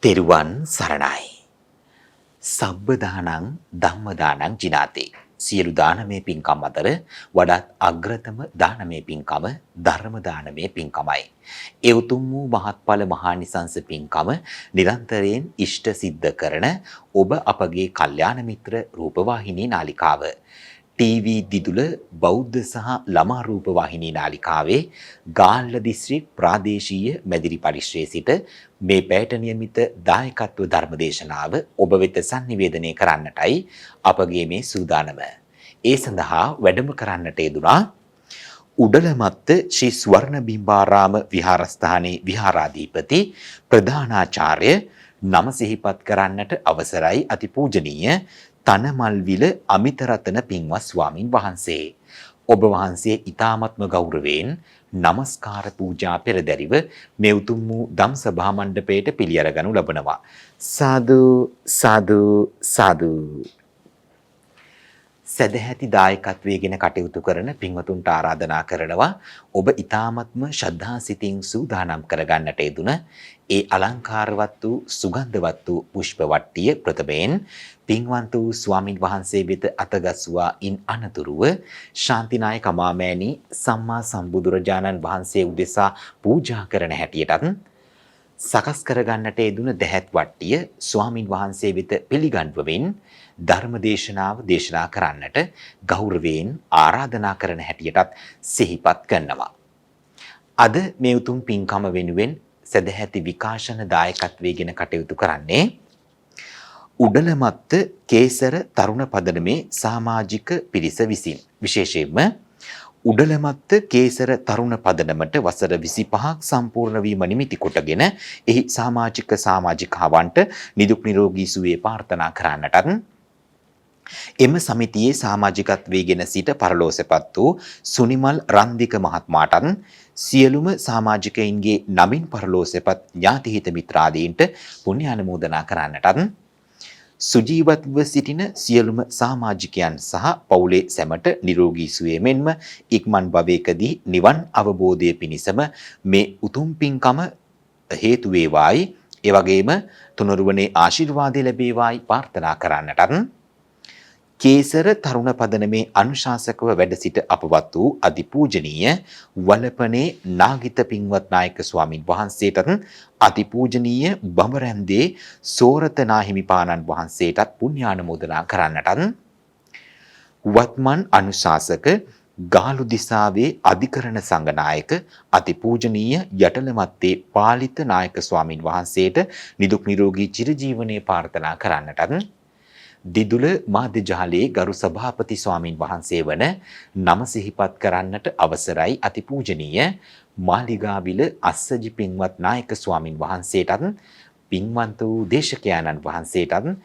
තෙරුවන් සරණයි. සබ්බ දානං ධම්ම දානං ජිනාති. සියලු දානමය පින්කම් අතර වඩාත් අග්‍රතම දානමය පින්කම ධර්ම දානමය පින්කමයි. ඒ උතුම් වූ මහත්ඵල මහානිසංස පින්කම නිරන්තරයෙන් ඉෂ්ට සිද්ධ කරන ඔබ අපගේ කල්යාණ මිත්‍ර රූපවාහිනී නාලිකාව, ටීවී දිදුල බෞද්ධ සහ ළමා රූපවාහිනී නාලිකාවේ ගාල්ල දිස්ත්‍රික් ප්‍රාදේශීය මැදිරි පරිශ්‍රයේ සිට මේ පැයට නියමිත දායකත්ව ධර්මදේශනාව ඔබ වෙත සන්නිවේදනය කරන්නටයි අපගේ මේ සූදානම. ඒ සඳහා වැඩම කරන්නට යෙදුනා උඩලමත්ත ශ්‍රී ස්වර්ණ බිම්බාරාම විහාරස්ථානයේ විහාරාධිපති ප්‍රධානාචාර්ය නම සිහිපත් කරන්නට අවසරයි අතිපූජනීය තනමල්විල අමිතරතන පින්වත් ස්වාමින් වහන්සේ. ඔබ වහන්සේ ඊ타මත්ම ගෞරවයෙන් නමස්කාර පූජා පෙරදැරිව මේ උතුම් වූ ධම් සභා මණ්ඩපයට පිළි අරගනු ලබනවා. සාදු සාදු සාදු. සදැහැති දායකත්වයේ කටයුතු කරන පින්වතුන්ට ආරාධනා කරනවා ඔබ ඊ타මත්ම ශ්‍රද්ධා සිතින් සූදානම් කරගන්නට යෙදුන ඒ අලංකාරවත් වූ සුගන්ධවත් වූ පුෂ්ප වට්ටිය ප්‍රථමයෙන් පින්වන්ත වූ ස්වාමින් වහන්සේ වෙත අතගසුවා ඉන් අනතුරුව ශාන්තිනායක අමාමෑණී සම්මා සම්බුදුරජාණන් වහන්සේ උදෙසා පූජා කරන හැටියටත් සකස් කරගන්නට යෙදුන දැහැත් වට්ටිය ස්වාමින් වහන්සේ වෙත පිළිගන්වමින් ධර්ම දේශනාව දේශනා කරන්නට ගෞරවයෙන් ආරාධනා කරන හැටියටත් සිහිපත් කරනවා. අද මේ උතුම් පින්කම වෙනුවෙන් සදැහැති විකාශන දායකත්වයේ ගෙන කටයුතු කරන්නේ උඩලමත්ත කේසර තරුණ පදනමේ සමාජික පිරිස විසින්. විශේෂයෙන්ම උඩලමත්ත කේසර තරුණ පදනමට වසර 25ක් සම්පූර්ණ වීම නිමිති කොටගෙන එහි සමාජික සමාජිකාවන්ට නිදුක් නිරෝගී සුවය ප්‍රාර්ථනා කරන්නටත් එම සමිතියේ සමාජිකත්වයේ ගෙන සිට පරලෝසපත් වූ සුනිමල් රන්දික මහත්මයාටත් සියලුම සමාජිකයින්ගේ නමින් පරලෝසපත් ඥාතිහිත මිත්‍රාදීන්ට පුණ්‍ය අනුමෝදනා කරන්නටත් සුජීවත්ව සිටින සියලුම සමාජිකයන් සහ පවුලේ සැමට නිරෝගී සුවය මෙන්ම ඉක්මන් භවයකදී නිවන් අවබෝධය පිණිසම මේ උතුම් පින්කම හේතු වේවායි, ඒ වගේම තුනුරුවනේ ආශිර්වාදය ලැබේවායි ප්‍රාර්ථනා කරන්නටත් කේසර තරුණ පදනමේ අනුශාසකව වැඩ සිට අපවත් වූ අතිපූජනීය වලපනේ නාගිත පින්වත් නායක ස්වාමින් වහන්සේටත් අතිපූජනීය බඹරැන්දේ සෝරත නාහිමිපාණන් වහන්සේටත් පුණ්‍යානුමෝදනා කරන්නටත් වත්මන් අනුශාසක ගාලු දිසාවේ අධිකරණ සංඝනායක අතිපූජනීය යටලමත්තේ පාලිත නායක ස්වාමින් වහන්සේට නිදුක් නිරෝගී චිරජීවනයේ ප්‍රාර්ථනා කරන්නටත් දිදුල මාධ්‍ය ජාලයේ ගරු සභාපති ස්වාමින් වහන්සේ වන නම සිහිපත් කරන්නට අවසරයි අතිපූජනීය මාලිගාවිල අස්සජි පින්වත් නායක ස්වාමින් වහන්සේටත් පින්වන්ත වූ දේශකයාණන් වහන්සේටත්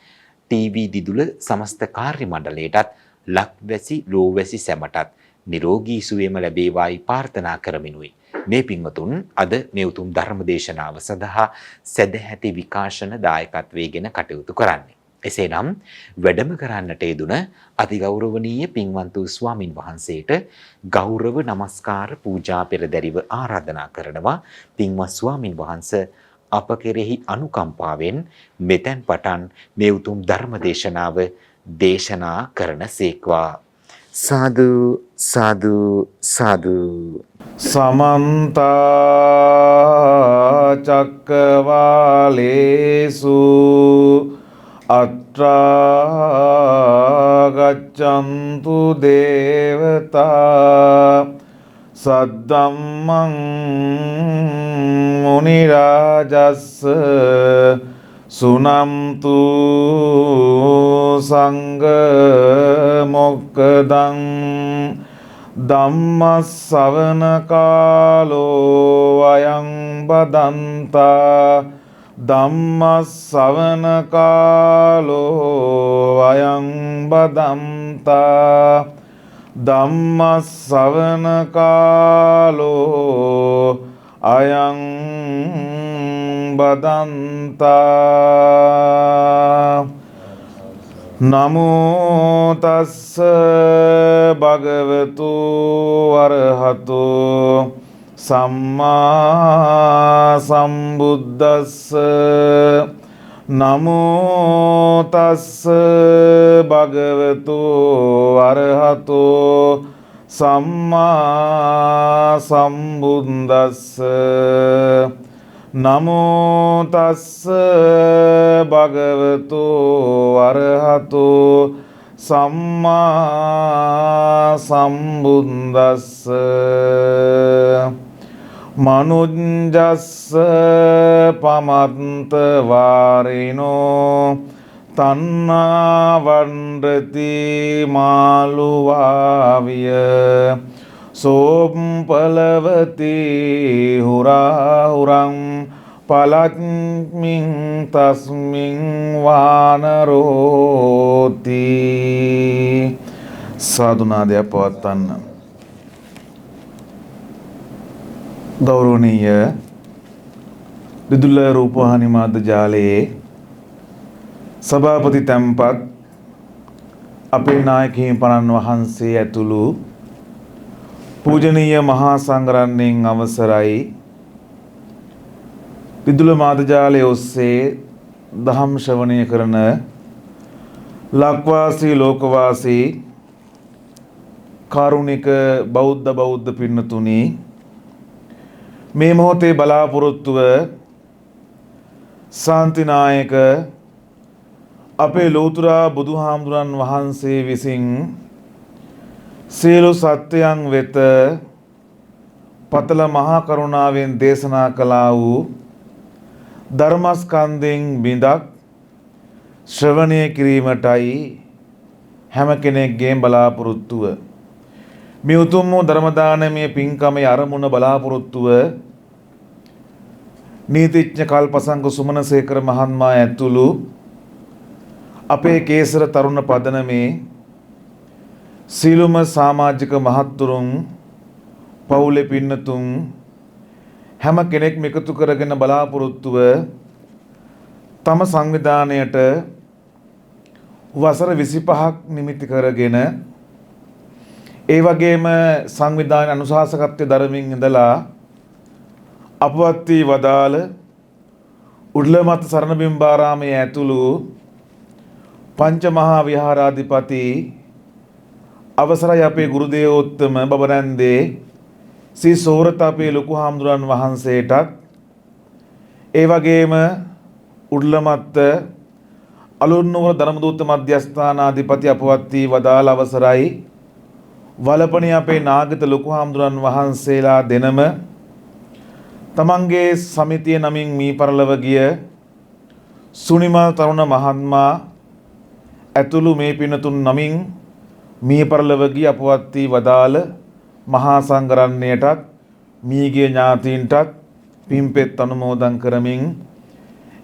ටීවී දිදුල සමස්ත කාර්ය මණ්ඩලයටත් ලක්වැසි ලෝවැසි සැමටත් නිරෝගී සුවයම ලැබේවායි ප්‍රාර්ථනා කරමිනුයි. මේ පින්වතුන් අද මේ උතුම් ධර්ම දේශනාව සඳහා සදැහැති විකාශන දායකත්වයේ ගෙන කටයුතු කරන්නේ. එසේනම් වැඩම කරන්නට යෙදුන අතිගෞරවනීය පින්වන්ත වූ ස්වාමින් වහන්සේට ගෞරව නමස්කාර පූජා පෙරදැරිව ආරාධනා කරනවා. පින්වත් ස්වාමින් වහන්සේ අප කෙරෙහි අනුකම්පාවෙන් මෙතෙන් පටන් මේ උතුම් ධර්ම දේශනාව දේශනා කරන සේක්වා. සාදු සාදු සාදු. සමන්ත චක්කවාලේසු අත්‍රා ගච්ඡන්තු දේවතා සද්දම්මං මුනි රාජස්ස සුනන්තු සංඝ මොක්කදං ධම්මස්සවන කාලෝ අයං බදන්තා ධම්මස්සවන කාලෝ අයං බදන්තා ධම්මස්සවන කාලෝ අයං බදන්තා. නමෝ තස්ස භගවතු වරහතු සම්මා සම්බුද්දස්ස. නමෝ තස්ස භගවතු අරහතෝ සම්මා සම්බුද්දස්ස. නමෝ තස්ස භගවතු අරහතෝ සම්මා සම්බුද්දස්ස. මනුජ්ජස්ස පමත්ත වාරිනෝ තණ්හා වණ්ඩති මාළුවාවිය සෝම්පලවති හුරා හුරං පලක්මින් තස්මින් වානරෝති. සාදුනාදයක් පවත්වන්න. ගෞරවනීය දිදුල රූපවාහිනී මාධ්‍ය ජාලයේ සභාපති තැන්පත් අපේ නායක හිමිපාණන් වහන්සේ ඇතුළු පූජනීය මහා සංඝරත්නයන් අවසරයි. දිදුල මාධ්‍ය ජාලයේ ඔස්සේ දහම් ශ්‍රවණය කරන ලක්වාසී ලෝකවාසී කාරුණික බෞද්ධ බෞද්ධ පින්නතුනි, මේ මොහොතේ බලාපොරොත්තුව ශාන්තිනායක අපේ ලෝතුරා බුදුහාමුදුරන් වහන්සේ විසින් සියලු සත්‍යයන් වෙත පතල මහා කරුණාවෙන් දේශනා කළා වූ ධර්මස්කන්ධයෙන් බිඳක් ශ්‍රවණය කිරීමටයි හැම කෙනෙක්ගේම බලාපොරොත්තුව. මේ උතුම් වූ ධර්ම දානමය පින්කමේ අරමුණ බලාපොරොත්තුව නීතිඥ කල්පසංග සුමනසේකර මහත්මයා ඇතුළු අපේ කේසර තරුණ පදනමේ සීලුම සමාජික මහත්තුරුන් පවුලේ පින්නතුන් හැම කෙනෙක්ම එකතු කරගෙන බලාපොරොත්තුව තම සංවිධානයට වසර 25ක් නිමිති කරගෙන ඒ වගේම සංවිධාන අනුශාසකත්වයේ දරමින් ඉඳලා අපවත් වී වදාළ උඩලමත් සරණබිම්බාරාමයේ ඇතුළු පංච මහා විහාරාධිපති අවසරයි අපේ ගුරු දේවෝත්තම බබරැන්දේ ශ්‍රී සෝරත අපේ ලොකු හාමුදුරන් වහන්සේටත්, ඒ වගේම උඩලමත්ත අලුත්නුවර ධර්මදූත මධ්‍යස්ථානාධිපති අපවත් වී වදාළ අවසරයි වලපණි අපේ නාගත ලොකු හාමුදුරන් වහන්සේලා දෙනම තමන්ගේ සමිතිය නමින් මී පරලොව ගිය සුනිමල් තරුණ මහත්මයා ඇතුළු මේ පිනතුන් නමින් මී පරලොව ගිය අපවත් වී වදාළ මහා සංඝරත්නයටත් මීගිය ඥාතීන්ටත් පින්පෙත් අනුමෝදන් කරමින්,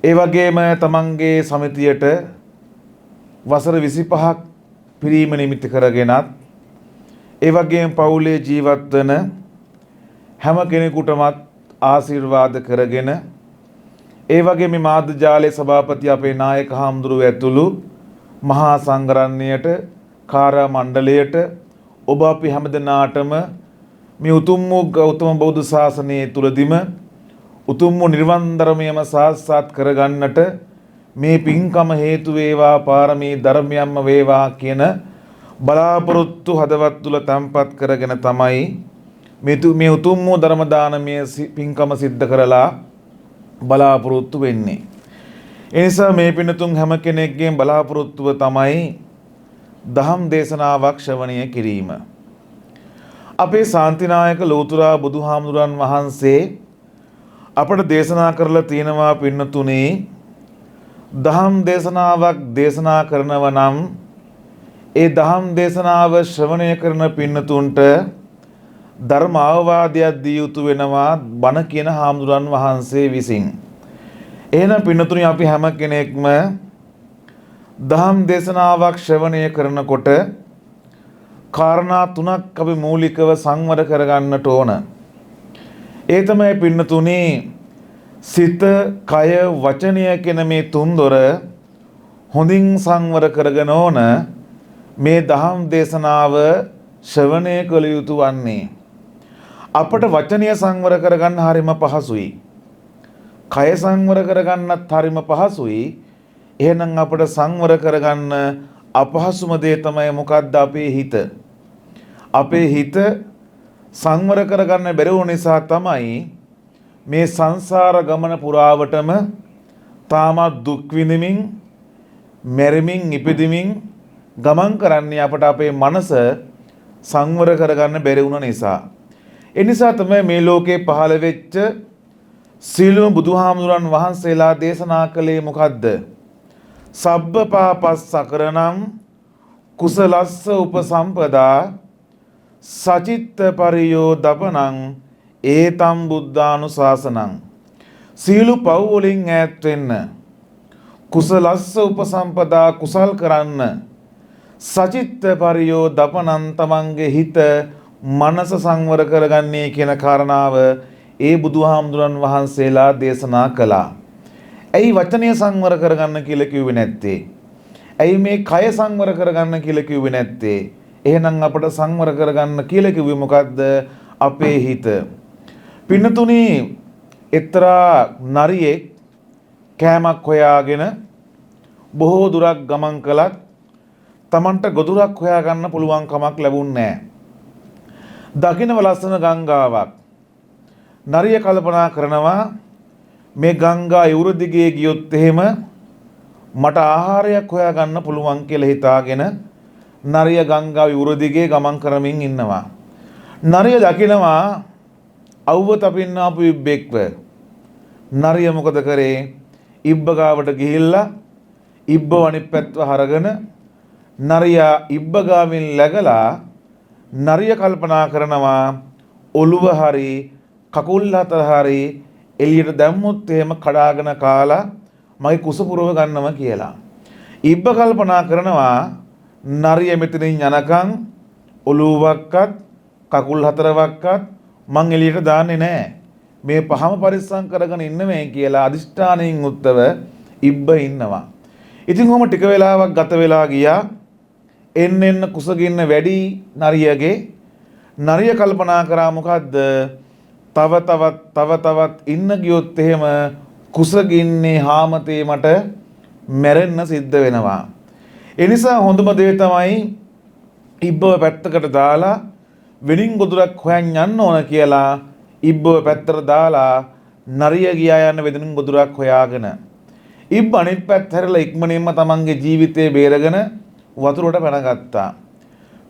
ඒ වගේම තමන්ගේ සමිතියට වසර 25ක් පිරීම නිමිති කරගෙනත්, ඒ වගේම පවුලේ ජීවත් වන හැම කෙනෙකුටමත් ආශිර්වාද කරගෙන, ඒ වගේම මේ මාධ්‍ය ජාලයේ සභාපති අපේ නායක හාමුදුරුවෝ ඇතුළු මහා සංඝරත්නයට, කාර්ය මණ්ඩලයට, ඔබ අපි හැමදෙනාටම මේ උතුම් වූ ගෞතම බෞද්ධ ශාසනය තුලදීම උතුම් වූ නිර්වාණ ධර්මයම සාක්ෂාත් කරගන්නට මේ පින්කම හේතු වේවා, පාරමී ධර්මයන්ම වේවා කියන බලාපොරොත්තු හදවත් තුල තැන්පත් කරගෙන තමයි මේ උතුම් වූ ධර්ම දානමය පින්කම සිද්ධ කරලා බලාපොරොත්තු වෙන්නේ. ඒ නිසා මේ පින්තුන් හැම කෙනෙක්ගේම බලාපොරොත්තුව තමයි දහම් දේශනාවක් ශ්‍රවණය කිරීම. අපේ ශාන්තිනායක ලෝතුරා බුදුහාමුදුරන් වහන්සේ අපට දේශනා කරලා තියෙනවා පින්නතුනේ, දහම් දේශනාවක් දේශනා කරනව නම් ඒ දහම් දේශනාව ශ්‍රවණය කරන පින්නතුන්ට ධර්ම අවවාදයක් දිය යුතු වෙනවා බණ කියන හාමුදුරන් වහන්සේ විසින්. එහෙනම් පින්නතුනි, අපි හැම කෙනෙක්ම දහම් දේශනාවක් ශ්‍රවණය කරනකොට කාරණා තුනක් අපි මූලිකව සංවර කරගන්නට ඕන. ඒ තමයි පින්නතුනි, සිත, කය, වචනය කියන මේ තුන්දොර හොඳින් සංවර කරගෙන ඕන මේ දහම් දේශනාව ශ්‍රවණය කළ යුතු වන්නේ. අපට වචනය සංවර කරගන්න හරිම පහසුයි. කය සංවර කරගන්නත් හරිම පහසුයි. එහෙනම් අපට සංවර කරගන්න අපහසුම දේ තමයි මොකද්ද? අපේ හිත. අපේ හිත සංවර කරගන්න බැරි වුණ නිසා තමයි මේ සංසාර ගමන පුරාවටම තාමත් දුක් විඳිමින්, මැරෙමින්, ඉපදෙමින් ගමන් කරන්නේ අපට අපේ මනස සංවර කරගන්න බැරි වුණ නිසා. ඒ නිසා තමයි මේ ලෝකේ පහළ වෙච්ච සියලුම බුදුහාමුදුරන් වහන්සේලා දේශනා කළේ මොකද්ද? සබ්බ පාපස්සකරණං කුසලස්ස උපසම්පදා සචිත්ත පරියෝ දපනං ඒතම් බුද්ධානුශාසනං. සියලු පව් වලින් ඈත් වෙන්න, කුසලස්ස උපසම්පදා කුසල් කරන්න, සචිත්ත පරියෝ දපනං තමන්ගේ හිත මනස සංවර කරගන්නේ කියන කාරණාව ඒ බුදුහාමුදුරන් වහන්සේලා දේශනා කළා. ඇයි වචනය සංවර කරගන්න කියලා කිව්වේ නැත්තේ? ඇයි මේ කය සංවර කරගන්න කියලා කිව්වේ නැත්තේ? එහෙනම් අපට සංවර කරගන්න කියලා කිව්වේ මොකද්ද? අපේ හිත. පින්නතුනි, එක්තරා නරියෙක් කෑමක් හොයාගෙන බොහෝ දුරක් ගමන් කළත් තමන්ට ගොදුරක් හොයාගන්න පුළුවන් කමක් ලැබුණේ නෑ. දකින්නව ලස්සන ගංගාවක්. නරිය කල්පනා කරනවා මේ ගංගා ඉවුර දිගේ ගියොත් එහෙම මට ආහාරයක් හොයාගන්න පුළුවන් කියලා හිතාගෙන නරිය ගංගා ඉවුර දිගේ ගමන් කරමින් ඉන්නවා. නරිය දකිනවා අවුව තපින්න ආපු ඉබ්බෙක්ව. නරිය මොකද කරේ? ඉබ්බ ගාවට ගිහිල්ලා ඉබ්බ අනිත් පැත්තව හරගෙන නරියා ඉබ්බ ගාවින් läගලා නරිය කල්පනා කරනවා ඔළුව හරි කකුල් හතර හරි එළියට දැම්මොත් එහෙම කඩාගෙන කාලා මගේ කුස පුරව ගන්නවා කියලා. ඉබ්බ කල්පනා කරනවා නරිය මෙතනින් යනකම් ඔළුවක්වත් කකුල් හතරවක්වත් මං එළියට දාන්නේ නෑ. මේ පහම පරිස්සම් කරගෙන ඉන්න මේ කියලා අදිෂ්ඨානයෙන් උත්තව ඉබ්බ ඉන්නවා. ඉතින් ඔහොම ටික වෙලාවක් ගත වෙලා ගියා. එන්න එන්න කුසගින්න වැඩි නරියගේ. නරිය කල්පනා කරා මොකද්ද? තව තවත් තව තවත් ඉන්න ගියොත් එහෙම කුසගින්නේ හාමතේ මට මැරෙන්න සිද්ධ වෙනවා. ඒ නිසා හොඳම දේ තමයි ඉබ්බව පැත්තකට දාලා වෙනින් ගොදුරක් හොයන් යන්න ඕන කියලා ඉබ්බව පැත්තට දාලා නරිය ගියා යන්න වෙනින් ගොදුරක් හොයාගෙන. ඉබ්බ අනිත් පැත්ත හැරලා ඉක්මනින්ම තමන්ගේ ජීවිතේ බේරගෙන වතුරට පැනගත්තා.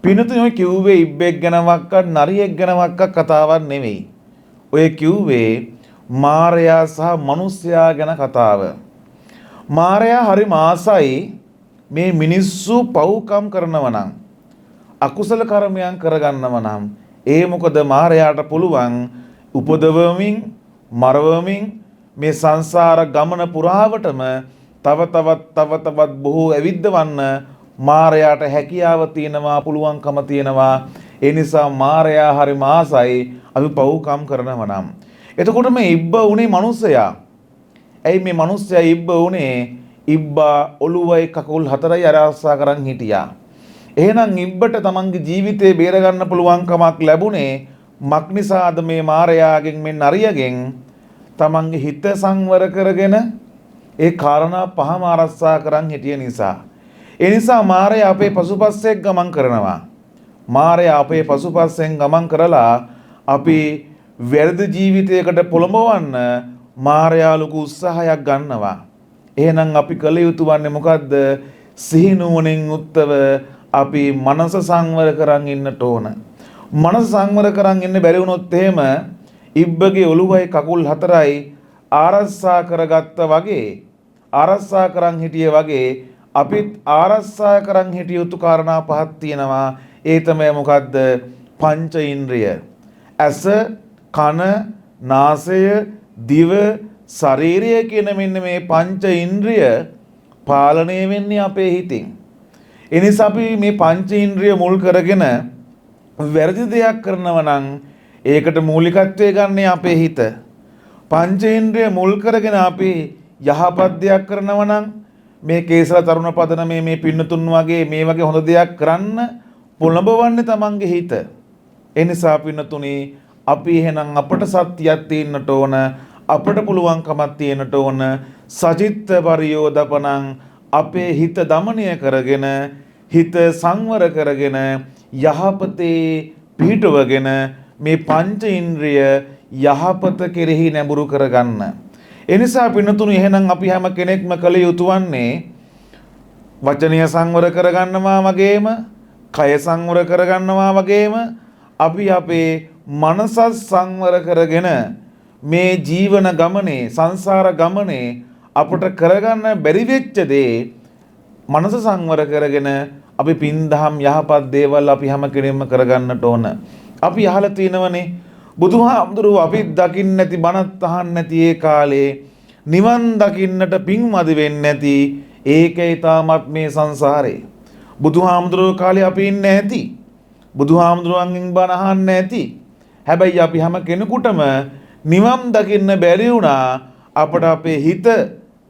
පින්නතුනි, ඔය කිව්වේ ඉබ්බෙක් ගැනවත් නරියෙක් ගැනවත් කතාවක් නෙවෙයි. ඔය කිව්වේ මාරයා සහ මනුස්සයා ගැන කතාව. මාරයා හරි ආසයි මේ මිනිස්සු පව්කම් කරනව නම්, අකුසල කර්මයන් කරගන්නව නම්. ඒ මොකද මාරයාට පුළුවන් උපදවමින් මරවමින් මේ සංසාර ගමන පුරාවටම තව තවත් තව තවත් බොහෝ ඇවිද්දවන්න මාරයාට හැකියාව තියෙනවා, පුළුවන්කම තියෙනවා. ඒ නිසා මාරයා හරි ආසයි අපි පව්කම් කරනව නම්. එතකොට මේ ඉබ්බ උනේ මනුස්සයා. ඇයි මේ මනුස්සයා ඉබ්බ උනේ? ඉබ්බා ඔළුවයි කකුල් හතරයි අරසා කරන් හිටියා. එහෙනම් ඉබ්බට තමන්ගේ ජීවිතේ බේරගන්න පුළුවන්කමක් ලැබුණේ මක් නිසාද? මේ මාරයාගෙන්, මේ නරියගෙන් තමන්ගේ හිත සංවර කරගෙන ඒ කාරණා පහම ආරක්ෂා කරන් හිටිය නිසා. ඒ නිසා මාරයා අපේ පසුපස්සෙන් ගමන් කරනවා. මාරයා අපේ පසුපස්සෙන් ගමන් කරලා අපි වැරදි ජීවිතයකට පොළඹවන්න මාරයා ලොකු උත්සාහයක් ගන්නවා. එහෙනම් අපි කළ යුතු වන්නේ මොකද්ද? සිහි නුවණින් යුක්තව අපි මනස සංවර කරන් ඉන්නට ඕන. මනස සංවර කරන් ඉන්න බැරි වුණොත් එහෙම ඉබ්බගේ ඔළුවයි කකුල් හතරයි ආරස්සා කරගත්ත වගේ, ආරස්සා කරන් හිටිය වගේ අපිත් ආරස්සා කරන් හිටිය යුතු කාරණා පහක් තියෙනවා. ඒ තමයි මොකද්ද? පංච ඉන්ද්‍රිය. ඇස, කන, නාසය, දිව, ශරීරය කියන මෙන්න මේ පංච ඉන්ද්‍රිය පාලනය වෙන්නේ අපේ හිතින්. ඒ නිසා අපි මේ පංච ඉන්ද්‍රිය මුල් කරගෙන වැරදි දෙයක් කරනවා නම් ඒකට මූලිකත්වය ගන්නේ අපේ හිත. පංච ඉන්ද්‍රිය මුල් කරගෙන අපි යහපත් දෙයක් කරනවා නම් මේ කේසල තරුණ පදනමේ මේ පින්නතුන් වගේ මේ වගේ හොඳ දෙයක් කරන්න පොළඹවන්නේ තමන්ගේ හිත. ඒ නිසා පින්නතුනි, අපි එහෙනම් අපට සත්‍යයක් තියෙන්නට ඕන, අපට පුළුවන්කමක් තියෙන්නට ඕන. සචිත්ත පරියෝදපනං අපේ හිත දමනය කරගෙන, හිත සංවර කරගෙන, යහපතේ පිහිටවගෙන මේ පංච ඉන්ද්‍රිය යහපත කෙරෙහි නැඹුරු කරගන්න. ඒ නිසා පින්නතුනි, එහෙනම් අපි හැම කෙනෙක්ම කළ යුතු වන්නේ වචනය සංවර කරගන්නවා වගේම, කය සංවර කරගන්නවා වගේම, අපි අපේ මනසත් සංවර කරගෙන මේ ජීවන ගමනේ, සංසාර ගමනේ අපට කරගන්න බැරි වෙච්ච දේ මනස සංවර කරගෙන අපි පින් දහම් යහපත් දේවල් අපි හැම කෙනෙක්ම කරගන්නට ඕන. අපි අහලා තියෙනවනේ බුදුහාමුදුරුවෝ අපිත් දකින්න නැති, බණත් අහන්න නැති ඒ කාලේ නිවන් දකින්නට පින් මදි වෙන්නේ නැති, ඒකයි තාමත් මේ සංසාරේ. බුදුහාමුදුරුවෝ කාලේ අපි ඉන්නේ නැති, බුදුහාමුදුරුවන්ගෙන් බණ අහන්න නැති. හැබැයි අපි හැම කෙනෙකුටම නිවන් දකින්න බැරි වුණා අපට අපේ හිත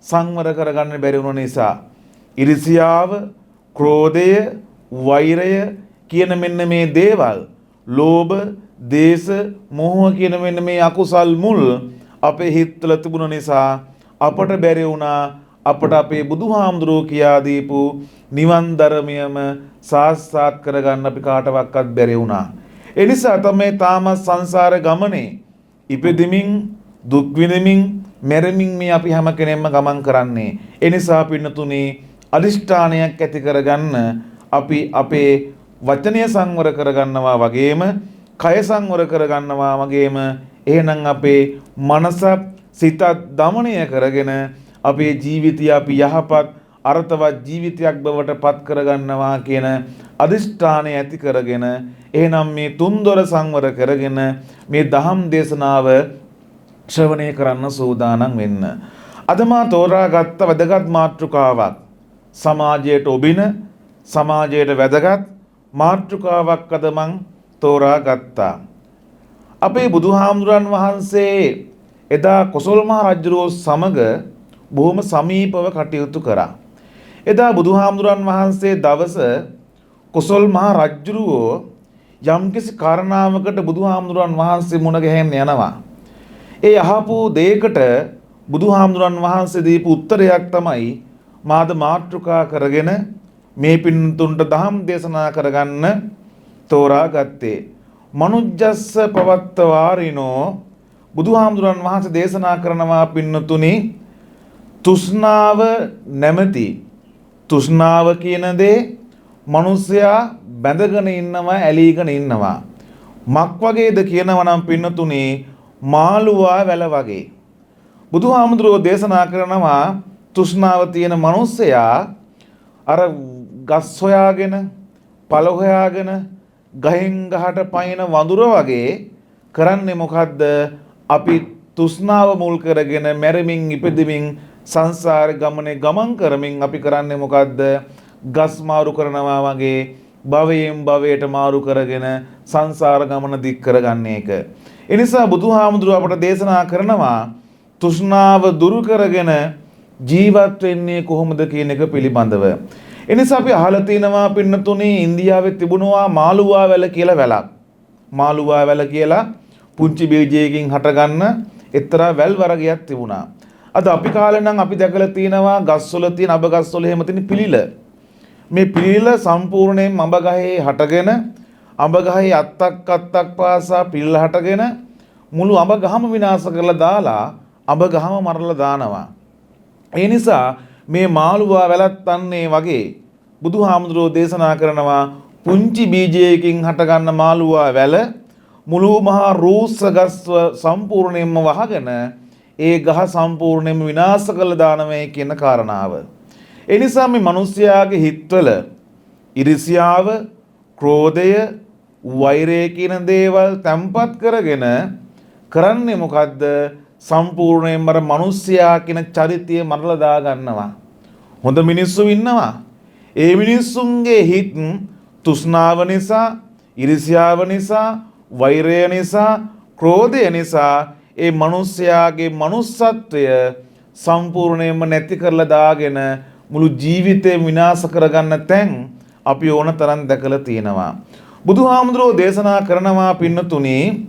සංවර කරගන්න බැරි වුණ නිසා. ඉරිසියාව, ක්‍රෝධය, වෛරය කියන මෙන්න මේ දේවල්, ලෝභ, දේශ, මෝහ කියන මෙන්න මේ අකුසල් මුල් අපේ හිතවල තිබුණ නිසා අපට බැරි වුණා අපට අපේ බුදුහාමුදුරුවෝ කියා දීපු නිවන් ධර්මයම සාක්ෂාත් කරගන්න අපි කාටවත් බැරි වුණා. ඒ නිසා තමයි තාමත් සංසාර ගමනේ ඉපදෙමින්, දුක් විඳමින්, මැරෙමින් මේ අපි හැම කෙනෙක්ම ගමන් කරන්නේ. ඒ නිසා පින්නතුනි, අදිෂ්ඨානයක් ඇති කරගන්න අපි අපේ වචනය සංවර කරගන්නවා වගේම, කය සංවර කරගන්නවා වගේම, එහෙනම් අපේ මනසත් සිතත් දමනය කරගෙන අපේ ජීවිතය අපි යහපත් අර්ථවත් ජීවිතයක් බවට පත් කරගන්නවා කියන අදිෂ්ඨානය ඇති කරගෙන, එහෙනම් මේ තුන්දොර සංවර කරගෙන මේ දහම් දේශනාව ශ්‍රවණය කරන්න සූදානම් වෙන්න. අද මා තෝරාගත්ත වැදගත් මාතෘකාවක්, සමාජයට ඔබින, සමාජයට වැදගත් මාතෘකාවක් අද මං තෝරාගත්තා. අපේ බුදුහාමුදුරන් වහන්සේ එදා කොසල් මහ රජුරෝ සමග බොහොම සමීපව කටයුතු කරා. එදා බුදුහාමුදුරන් වහන්සේ දවස කොසල් මහ රජුරෝ යම්කිසි කාරණාවකට බුදුහාමුදුරන් වහන්සේ මුණ ගැහෙන්න යනවා. ඒ අහපු දෙයකට බුදුහාමුදුරන් වහන්සේ දීපු උත්තරයක් තමයි මාද මාතෘකා කරගෙන මේ පින්තුන්ට දහම් දේශනා කරගන්න තෝරාගත්තේ. මනුජ්ජස්ස පවත්ත වාරිනෝ, බුදුහාමුදුරන් වහන්සේ දේශනා කරනවා පින්නතුනි, තෘෂ්ණාව නැමැති, තෘෂ්ණාව කියන දේ මිනිසයා බැඳගෙන ඉන්නවා, ඇලීගෙන ඉන්නවා. මක් වගේද කියනවා නම් පින්නතුනි, මාළුවා වැල වගේ. බුදුහාමුදුරුවෝ දේශනා කරනවා තෘෂ්ණාව තියෙන මිනිසයා අර ගස් හොයාගෙන, පළ හොයාගෙන ගහෙන් ගහට පයින් වඳුර වගේ කරන්නේ මොකද්ද? අපි තෘෂ්ණාව මුල් කරගෙන මැරෙමින් ඉපදෙමින් සංසාර ගමනේ ගමන් කරමින් අපි කරන්නේ මොකද්ද? ගස් මාරු කරනවා වගේ භවයෙන් භවයට මාරු කරගෙන සංසාර ගමන දික් කරගන්න එක. ඒ නිසා බුදුහාමුදුරුවෝ අපට දේශනා කරනවා තෘෂ්ණාව දුරු කරගෙන ජීවත් වෙන්නේ කොහොමද කියන එක පිළිබඳව. ඒ නිසා අපි අහලා තිනවා පින්නතුනි, ඉන්දියාවේ තිබුණා මාළුවා වැල කියලා වැලක්. මාළුවා වැල කියලා පුංචි බීජයකින් හටගන්න එක්තරා වැල් වර්ගයක් තිබුණා. අද අපි කාලේ නම් අපි දැකලා තිනවා ගස්වල තියෙන අබ ගස්වල එහෙම තියෙන පිළිල. මේ පිළිල සම්පූර්ණයෙන් අඹ ගහේ හටගෙන, අඹ ගහේ අත්තක් අත්තක් පාසා පිළිල හටගෙන මුළු අඹ ගහම විනාශ කරලා දාලා අඹ ගහම මරලා දානවා. ඒ නිසා මේ මාළුවා වැලත් අන්නේ වගේ බුදුහාමුදුරුවෝ දේශනා කරනවා පුංචි බීජයකින් හටගන්න මාළුවා වැල මුළු මහා රූස්ස ගස් සම්පූර්ණයෙන්ම වහගෙන ඒ ගහ සම්පූර්ණයෙන්ම විනාශ කළ දානවයි කියන කාරණාව. ඒ නිසා මේ මිනිස්යාගේ හිතවල ඉරිසියාව, ක්‍රෝධය, වෛරය කියන දේවල් තැම්පත් කරගෙන කරන්නේ මොකද්ද? සම්පූර්ණයෙන්ම අර මිනිස්යා කියන චරිතය මරලා දා ගන්නවා. හොඳ මිනිස්සු ඉන්නවා. ඒ මිනිස්සුන්ගේ හිත් තෘෂ්ණාව නිසා, ඉරිසියාව නිසා, වෛරය නිසා, ක්‍රෝධය නිසා ඒ මිනිස්යාගේ මනුස්සත්වය සම්පූර්ණයෙන්ම නැති කරලා දාගෙන මුළු ජීවිතේම විනාශ කරගන්න තැන් අපි ඕන තරම් දැකලා තියෙනවා. බුදුහාමුදුරුවෝ දේශනා කරනවා පින්නතුනි,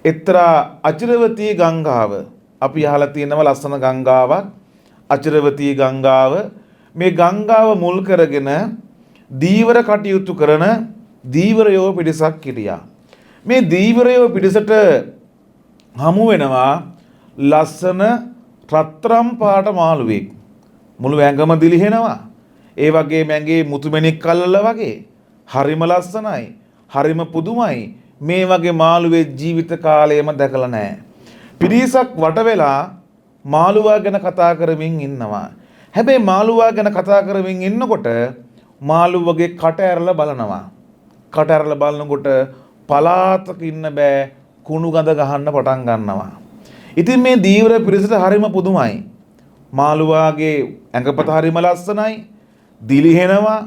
එක්තරා අචිරවතී ගංගාව අපි අහලා තියෙනවා, ලස්සන ගංගාවක් අචිරවතී ගංගාව. මේ ගංගාව මුල් කරගෙන දීවර කටයුතු කරන දීවරයෝ පිරිසක් හිටියා. මේ දීවරයෝ පිරිසට හමු වෙනවා ලස්සන රත්රම් පාට මාළුවෙක්. මුළු ඇඟම දිලිහෙනවා. ඒ වගේම ඇඟේ මුතුමැණික් අල්ලලා වගේ. හරිම ලස්සනයි. හරිම පුදුමයි. මේ වගේ මාළුවෙක් ජීවිත කාලයම දැකලා නැහැ. පිරිසක් වට වෙලා මාළුවා ගැන කතා කරමින් ඉන්නවා. හැබැයි මාළුවා ගැන කතා කරමින් ඉන්නකොට මාළුවගේ කට ඇරලා බලනවා. කට ඇරලා බලනකොට පලාතක ඉන්න බෑ, කුණු ගඳ ගහන්න පටන් ගන්නවා. ඉතින් මේ දීවර පිරිසට හරිම පුදුමයි. මාළුවාගේ ඇඟපත හරිම ලස්සනයි, දිලිහෙනවා,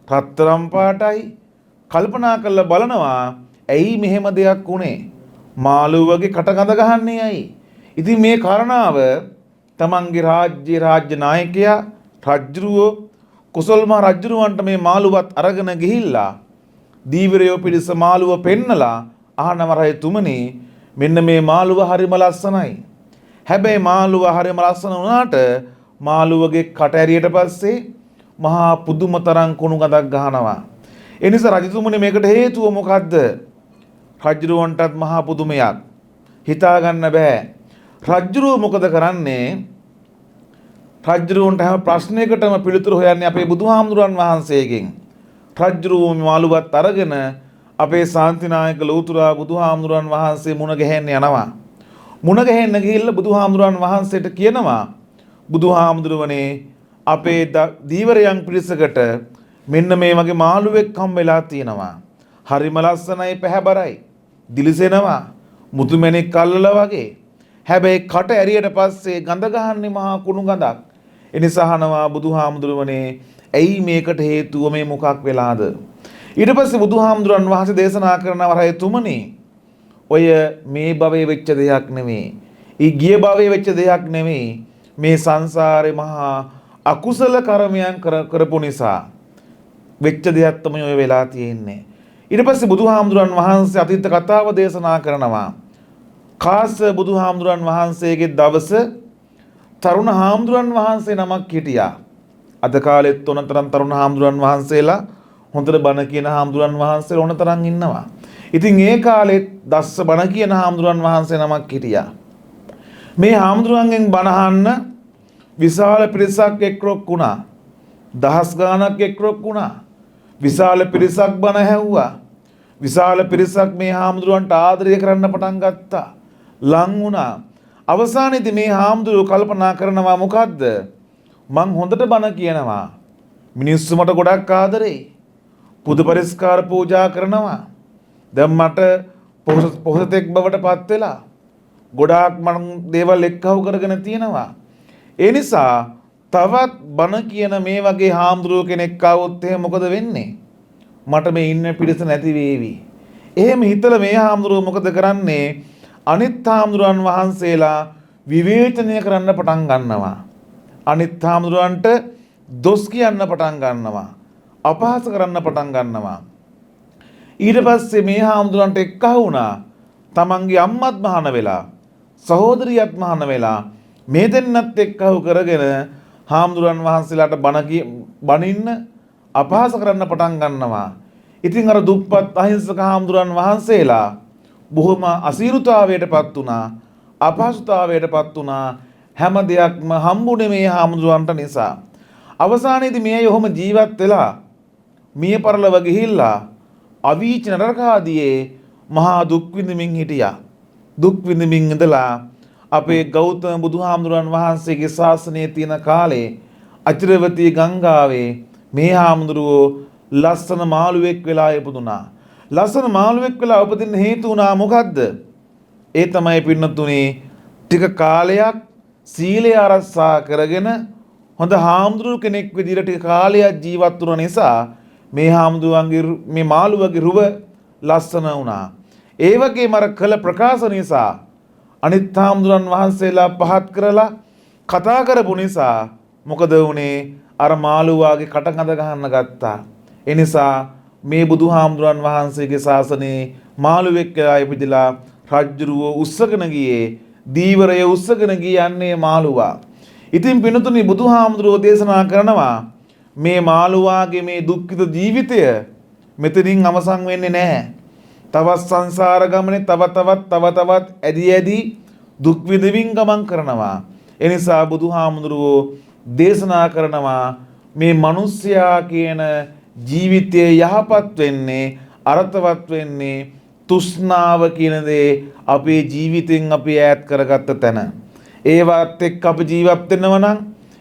රත්තරන් පාටයි. කල්පනා කරලා බලනවා ඇයි මෙහෙම දෙයක් වුනේ? මාළුවගේ කට ගඳ ගහන්නේ ඇයි? ඉතින් මේ කාරණාව තමන්ගේ රාජ්‍ය නායකයා රජ්ජුරුවෝ කුසල් මහ රජ්ජුරුවන්ට මේ මාළුවත් අරගෙන ගිහිල්ලා දීවරයෝ පිරිස මාළුව පෙන්නලා අහනව, රජතුමනි මෙන්න මේ මාළුව හරිම ලස්සනයි. හැබැයි මාළුව හරිම ලස්සන වුණාට මාළුවගේ කට ඇරියට පස්සේ මහා පුදුම තරම් කුණු ගඳක් ගහනවා. ඒ නිසා රජතුමනි මේකට හේතුව මොකද්ද? රජුරුවන්ටත් මහා පුදුමයක්. හිතා ගන්න බෑ. රජුරුව මොකද කරන්නේ? රජුරුවන්ට හැම ප්‍රශ්නයකටම පිළිතුරු හොයන්නේ අපේ බුදුහාමුදුරන් වහන්සේගෙන්. රජුරුව මාළුවත් අරගෙන අපේ ශාන්තිනායක ලෝතුරා බුදුහාමුදුරන් වහන්සේ මුණ ගැහෙන්න යනවා. මුණ ගැහෙන්න ගිහිල්ලා බුදුහාමුදුරන් වහන්සේට කියනවා, බුදුහාමුදුරුවනේ අපේ දීවරයන් පිරිසකට මෙන්න මේ වගේ මාළුවෙක් හම් වෙලා තියෙනවා. හරිම ලස්සනයි, පැහැබරයි, දිලිසෙනවා, මුතුමැණික් අල්ලලා වගේ. හැබැයි කට ඇරියට පස්සේ ගඳ ගහන්නේ මහා කුණු ගඳක්. එනිසා අහනවා බුදුහාමුදුරුවනේ ඇයි මේකට හේතුව මේ මොකක් වෙලාද? ඊට පස්සේ බුදුහාමුදුරන් වහන්සේ දේශනා කරනවා, රජතුමනි ඔය මේ භවයේ වෙච්ච දෙයක් නෙමෙයි, ඊ ගිය භවයේ වෙච්ච දෙයක් නෙමෙයි, මේ සංසාරේ මහා අකුසල කර්මයන් කරපු නිසා වෙච්ච දෙයක් තමයි ඔය වෙලා තියෙන්නේ. ඊට පස්සේ බුදුහාමුදුරන් වහන්සේ අතීත කතාව දේශනා කරනවා. කාස බුදුහාමුදුරන් වහන්සේගේ දවස තරුණ හාමුදුරන් වහන්සේ නමක් හිටියා. අද කාලෙත් ඕනතරම් තරුණ හාමුදුරන් වහන්සේලා, හොඳට බණ කියන හාමුදුරන් වහන්සේලා ඕනතරම් ඉන්නවා. ඉතින් ඒ කාලෙත් දස්ස බණ කියන හාමුදුරන් වහන්සේ නමක් හිටියා. මේ හාමුදුරන්ගෙන් බණ අහන්න විශාල පිරිසක් එක්රොක් වුණා. දහස් ගාණක් එක්රොක් වුණා. විශාල පිරිසක් බණ ඇහුවා. විශාල පිරිසක් මේ හාමුදුරුවන්ට ආදරය කරන්න පටන් ගත්තා. ලං වුණා. අවසානයේදී මේ හාමුදුරුවෝ කල්පනා කරනවා මොකද්ද? මං හොඳට බණ කියනවා. මිනිස්සු මට ගොඩක් ආදරේ. පුද පරිස්කාර පූජා කරනවා. දැන් මට පොහොසතෙක් බවට පත් වෙලා ගොඩාක් මං දේවල් එක්කහුව කරගෙන තියෙනවා. ඒ නිසා තවත් බණ කියන මේ වගේ හාමුදුරුවෝ කෙනෙක් ආවොත් එහෙම මොකද වෙන්නේ? මට මේ ඉන්න පිරිස නැති වේවි. එහෙම හිතලා මේ හාමුදුරුවෝ මොකද කරන්නේ? අනිත් හාමුදුරුවන් වහන්සේලා විවේචනය කරන්න පටන් ගන්නවා. අනිත් හාමුදුරුවන්ට දොස් කියන්න පටන් ගන්නවා. අපහාස කරන්න පටන් ගන්නවා. ඊට පස්සේ මේ හාමුදුරුවන්ට එක්කහු වුණා. තමන්ගේ අම්මත් මහාන වෙලා, සහෝදරියත් මහාන වෙලා මේ දෙන්නත් එක්කහු කරගෙන හාමුදුරුවන් වහන්සේලාට බණින්න අපහාස කරන්න පටන් ගන්නවා. ඉතින් අර දුප්පත් අහිංසක හාමුදුරුවන් වහන්සේලා බොහොම අසීරුතාවයට පත් වුණා, අපහසුතාවයට පත් වුණා. හැම දෙයක්ම හම්බුනේ මේ හාමුදුරුවන්ට නිසා. අවසානයේදී මේ අය ඔහොම ජීවත් වෙලා මිය පරලොව ගිහිල්ලා අවීච නරකාදියේ මහා දුක් විඳින්මින් හිටියා. දුක් විඳින්මින් ඉඳලා අපේ ගෞතම බුදුහාමුදුරන් වහන්සේගේ ශාසනයේ තියෙන කාලේ අචිරවතී ගංගාවේ මේ හාමුදුරුවෝ ලස්සන මාළුවෙක් වෙලා ඉපදුනා. ලස්සන මාළුවෙක් වෙලා උපදින්න හේතු වුණා මොකද්ද? ඒ තමයි පින්නතුනේ ටික කාලයක් සීලය ආරක්ෂා කරගෙන හොඳ හාමුදුරුවෝ කෙනෙක් විදිහට ටික කාලයක් ජීවත් වුණ නිසා මේ හාමුදුරුවන්ගේ මේ මාළුවගේ රුව ලස්සන වුණා. ඒ වගේම අර කළ ප්‍රකාශ නිසා අනිත් හාමුදුරන් වහන්සේලා පහත් කරලා කතා කරපු නිසා මොකද වුනේ? අර මාළුවාගේ කට කඳ ගහන්න ගත්තා. ඒ නිසා මේ බුදුහාමුදුරන් වහන්සේගේ ශාසනයේ මාළුවෙක් වෙලා ඉපදිලා රජ්ජුරුවෝ උස්සගෙන ගියේ, දීවරය උස්සගෙන ගියේ යන්නේ මාළුවා. ඉතින් පින්තුනි, බුදුහාමුදුරුවෝ දේශනා කරනවා මේ මාළුවාගේ මේ දුක්ඛිත ජීවිතය මෙතනින් අවසන් වෙන්නේ නැහැ. තවත් සංසාර ගමනේ තව තවත් තව තවත් ඇදි ඇදි දුක් විඳින්මින් ගමන් කරනවා. ඒ නිසා බුදුහාමුදුරුවෝ දේශනා කරනවා මේ මිනිස්යා කියන ජීවිතය යහපත් වෙන්නේ, අර්ථවත් වෙන්නේ තෘෂ්ණාව කියන දේ අපේ ජීවිතෙන් අපි ඈත් කරගත්ත තැන. ඒවත් එක්ක අපි ජීවත් වෙනවා නම්,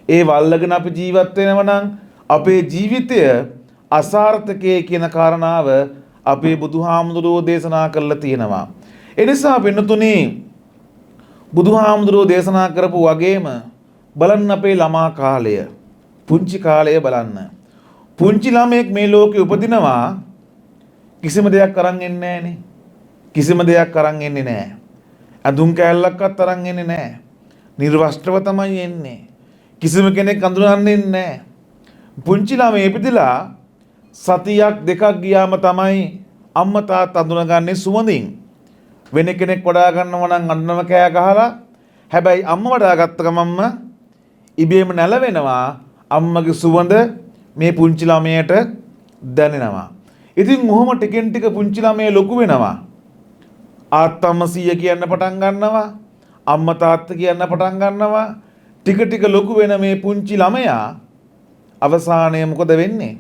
ඒව අල්ලගෙන අපි ජීවත් වෙනවා නම් අපේ ජීවිතය අසාර්ථකයේ කියන කාරණාව අපේ බුදුහාමුදුරුවෝ දේශනා කරලා තියෙනවා. ඒ නිසා පින්නතුනි, බුදුහාමුදුරුවෝ දේශනා කරපු වගේම බලන්න අපේ ළමා කාලය, පුංචි කාලය බලන්න. පුංචි ළමයෙක් මේ ලෝකෙ උපදිනවා, කිසිම දෙයක් අරන් එන්නේ නෑනේ. කිසිම දෙයක් අරන් එන්නේ නෑ. ඇඳුම් කෑල්ලක්වත් අරන් එන්නේ නෑ. නිර්වස්ත්‍රව තමයි එන්නේ. කිසිම කෙනෙක් අඳුරන්නේ නෑ. පුංචි ළමයි ඉපදිලා සතියක් දෙකක් ගියාම තමයි අම්මා තාත්තා අඳුනගන්නේ සුවඳින්. වෙන කෙනෙක් වඩා ගන්නව නම් අඬනව කෑ ගහලා. හැබැයි අම්මා වඩා ගත්ත ගමන්ම ඉබේම නැලවෙනවා. අම්මගේ සුවඳ මේ පුංචි ළමයට දැනෙනවා. ඉතින් ඔහොම ටිකෙන් ටික පුංචි ළමයා ලොකු වෙනවා. ආත්තම්ම සීය කියන්න පටන් ගන්නවා. අම්මා තාත්තා කියන්න පටන් ගන්නවා. ටික ටික ලොකු වෙන මේ පුංචි ළමයා අවසානයේ මොකද වෙන්නේ?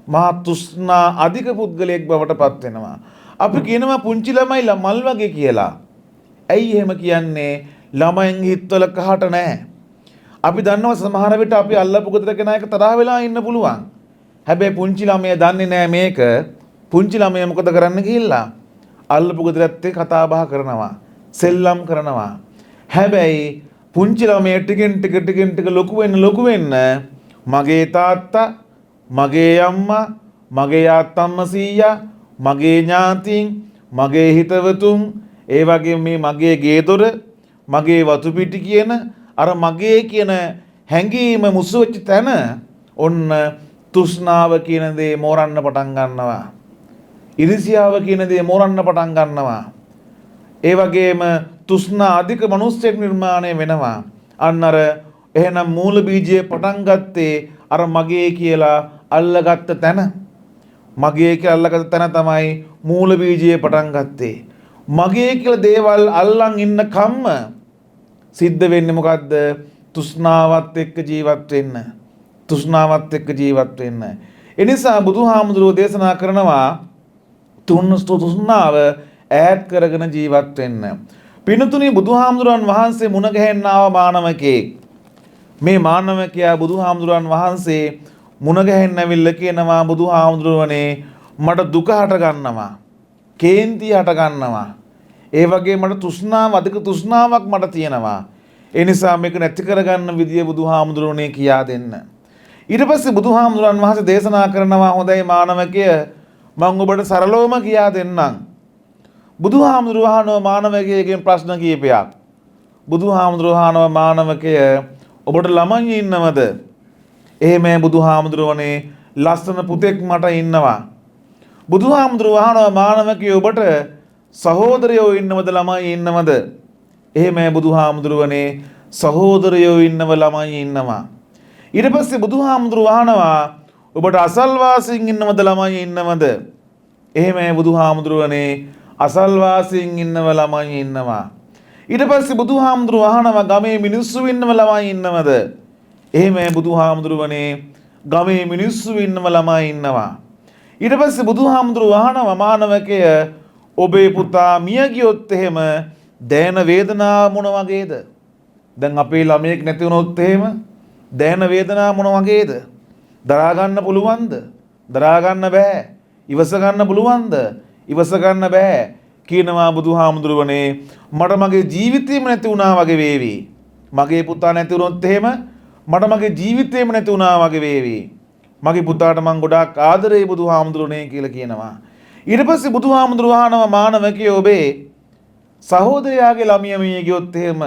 මහා තෘෂ්ණා අධික පුද්ගලයෙක් බවට පත් වෙනවා. අපි කියනවා පුංචි ළමයි මල් වගේ කියලා. ඇයි එහෙම කියන්නේ? ළමයින්ගේ හිතවල කහට නෑ. අපි දන්නවා සමහර විට අපි අල්ලපු ගෙදර කෙනා එක්ක තරහ වෙලා ඉන්න පුළුවන්. හැබැයි පුංචි ළමයා දන්නේ නෑ මේක. පුංචි ළමයා මොකද කරන්න ගිහිල්ලා? අල්ලපු ගෙදරත් එක්ක කතා බහ කරනවා. සෙල්ලම් කරනවා. හැබැයි පුංචි ළමයා ටිකෙන් ටික ටිකෙන් ටික ලොකු වෙන්න ලොකු වෙන්න මගේ තාත්තා, මගේ අම්මා, මගේ ආත්තම්ම සීයා, මගේ ඥාතීන්, මගේ හිතවතුන්, ඒ වගේම මේ මගේ ගේ දොර, මගේ වතු පිටි කියන අර මගේ කියන හැඟීම මුසු වෙච්ච තැන ඔන්න තෘෂ්ණාව කියන දේ මෝරන්න පටන් ගන්නවා. ඉරිසියාව කියන දේ මෝරන්න පටන් ගන්නවා. ඒ වගේම තෘෂ්ණා අධික මනුස්සයෙක් නිර්මාණය වෙනවා. අන්න අර එහෙනම් මූල බීජය පටන් ගත්තේ අර මගේ කියලා අල්ලගත්ත තැන. මගේ කියලා අල්ලගත්ත තැන තමයි මූල බීජය පටන් ගත්තේ. මගේ කියලා දේවල් අල්ලන් ඉන්න කම්ම සිද්ධ වෙන්නේ මොකද්ද? තෘෂ්ණාවත් එක්ක ජීවත් වෙන්න. තෘෂ්ණාවත් එක්ක ජීවත් වෙන්න. ඒ නිසා බුදුහාමුදුරුවෝ දේශනා කරනවා තෘෂ්ණාව ඈත් කරගෙන ජීවත් වෙන්න. පින්තුනි, බුදුහාමුදුරන් වහන්සේ මුණ ගැහෙන්න ආව මානවකෙක්. මේ මානවකයා බුදුහාමුදුරන් වහන්සේ මුණ ගැහෙන්න ඇවිල්ලා කියනවා, බුදුහාමුදුරුවනේ, මට දුක හට ගන්නවා. කේන්ති හට ගන්නවා. ඒ වගේ මට තෘෂ්ණාව, අධික තෘෂ්ණාවක් මට තියෙනවා. ඒ නිසා මේක නැති කරගන්න විදිය බුදුහාමුදුරුවනේ කියා දෙන්න. ඊට පස්සේ බුදුහාමුදුරන් වහන්සේ දේශනා කරනවා, හොඳයි මානවකය, මං ඔබට සරලවම කියා දෙන්නම්. බුදුහාමුදුරුවෝ අහනවා මානවකයගෙන් ප්‍රශ්න කීපයක්. බුදුහාමුදුරුවෝ අහනවා, මානවකය, ඔබට ළමයි ඉන්නවද? එහෙමයි බුදුහාමුදුරුවනේ, ලස්සන පුතෙක් මට ඉන්නවා. බුදුහාමුදුරුවෝ අහනවා, මානවකය, ඔබට සහෝදරයෝ ඉන්නවද, ළමයි ඉන්නවද? එහෙමයි බුදුහාමුදුරුවනේ, සහෝදරයෝ ඉන්නව, ළමයි ඉන්නවා. ඊට පස්සේ බුදුහාමුදුරුවෝ අහනවා, ඔබට අසල්වාසීන් ඉන්නවද, ළමයි ඉන්නවද? එහෙමයි බුදුහාමුදුරුවනේ, අසල්වාසීන් ඉන්නව, ළමයි ඉන්නවා. ඊට පස්සේ බුදුහාමුදුරුවෝ අහනවා, ගමේ මිනිස්සු ඉන්නව, ළමයි ඉන්නවද? එහෙමයි බුදුහාමුදුරුවනේ, ගමේ මිනිස්සු ඉන්නව, ළමයි ඉන්නවා. ඊට පස්සේ බුදුහාමුදුරුවෝ අහනවා, මානවකය, ඔබේ පුතා මිය ගියොත් එහෙම දැනෙන වේදනාව මොන වගේද? දැන් අපේ ළමයෙක් නැති වුණොත් එහෙම දැනෙන වේදනාව මොන වගේද? දරා ගන්න පුළුවන්ද? දරා ගන්න බෑ. ඉවස ගන්න පුළුවන්ද? ඉවස ගන්න බෑ. කියනවා, බුදුහාමුදුරුවනේ, මට මගේ ජීවිතේම නැති වුණා වගේ වේවි. මගේ පුතා නැති වුණොත් එහෙම මට මගේ ජීවිතේම නැති වුණා වගේ වේවි. මගේ පුතාට මං ගොඩාක් ආදරේ බුදුහාමුදුරුවනේ කියලා කියනවා. ඊට පස්සේ බුදුහාමුදුරුවෝ අහනවා, මානවකයෝ, ඔබේ සහෝදරයාගේ ළමියා මිය ගියොත් එහෙම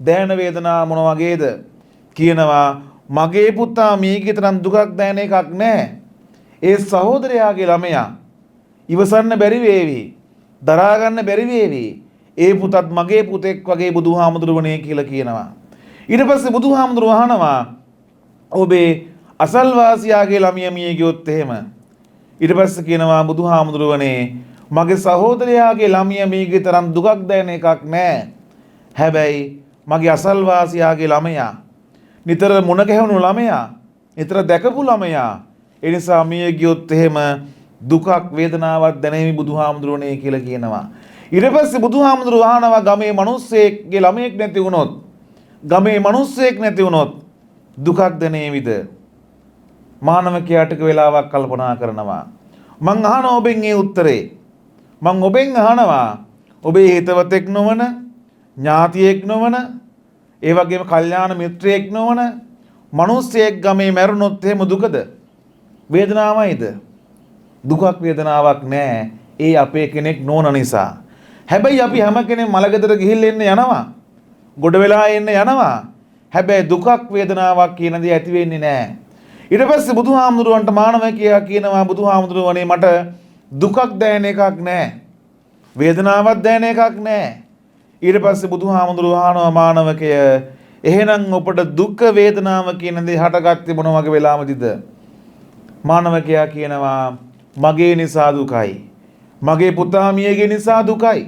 දැනෙන වේදනාව මොන වගේද? කියනවා, මගේ පුතා මිය ගිය තරම් දුකක් දැනෙන එකක් නෑ. ඒ සහෝදරයාගේ ළමයා ඉවසන්න බැරි වේවි. දරා ගන්න බැරි වේවි. ඒ පුතත් මගේ පුතෙක් වගේ බුදුහාමුදුරුවනේ කියලා කියනවා. ඊට පස්සේ බුදුහාමුදුරුවෝ අහනවා ඔබේ අසල්වාසියාගේ ළමියා මිය ගියොත් එහෙම. ඊට පස්සේ කියනවා බුදුහාමුදුරුවනේ මගේ සහෝදරයාගේ ළමියා මිය ගිය තරම් දුකක් දැනෙන එකක් නෑ. හැබැයි මගේ අසල්වාසියාගේ ළමයා නිතර මුණ ගැහුණු ළමයා, නිතර දැකපු ළමයා, ඒ නිසා මිය ගියොත් එහෙම දුකක් වේදනාවක් දැනෙමි බුදුහාමුදුරුවනේ කියලා කියනවා. ඊට පස්සේ බුදුහාමුදුරුවෝ අහනවා ගමේ මිනිස්සෙක්ගේ ළමයෙක් නැති වුණොත්, ගමේ මිනිස්සෙක් නැති වුණොත් දුකක් දැනේවිද? මානවකයා ටික වෙලාවක් කල්පනා කරනවා. මං අහනවා ඔබෙන් ඒ උත්තරේ. මං ඔබෙන් අහනවා ඔබේ හිතවතෙක් නොවන, ඥාතියෙක් නොවන, ඒ වගේම කල්යාණ මිත්‍රයෙක් නොවන මිනිස්සෙක් ගමේ මැරුණොත් එහෙම දුකද? වේදනාවයිද? දුකක් වේදනාවක් නෑ. ඒ අපේ කෙනෙක් නොවන නිසා. හැබැයි අපි හැම කෙනෙක් මලගෙදර ගිහිල්ලා එන්න යනවා. ගොඩ වෙලා එන්න යනවා. හැබැයි දුකක් වේදනාවක් කියන දේ ඇති වෙන්නේ නෑ. ඊට පස්සේ බුදුහාමුදුරුවන්ට මානවකයා කියනවා බුදුහාමුදුරුවනේ මට දුකක් දැනෙන එකක් නෑ. වේදනාවක් දැනෙන එකක් නෑ. ඊට පස්සේ බුදුහාමුදුරුවෝ අහනවා මානවකය එහෙනම් ඔබට දුක වේදනාව කියන දේ හටගත්තේ මොන වගේ වෙලාවකදීද? මානවකයා කියනවා මගේ නිසා දුකයි. මගේ පුතා මියගිය නිසා දුකයි.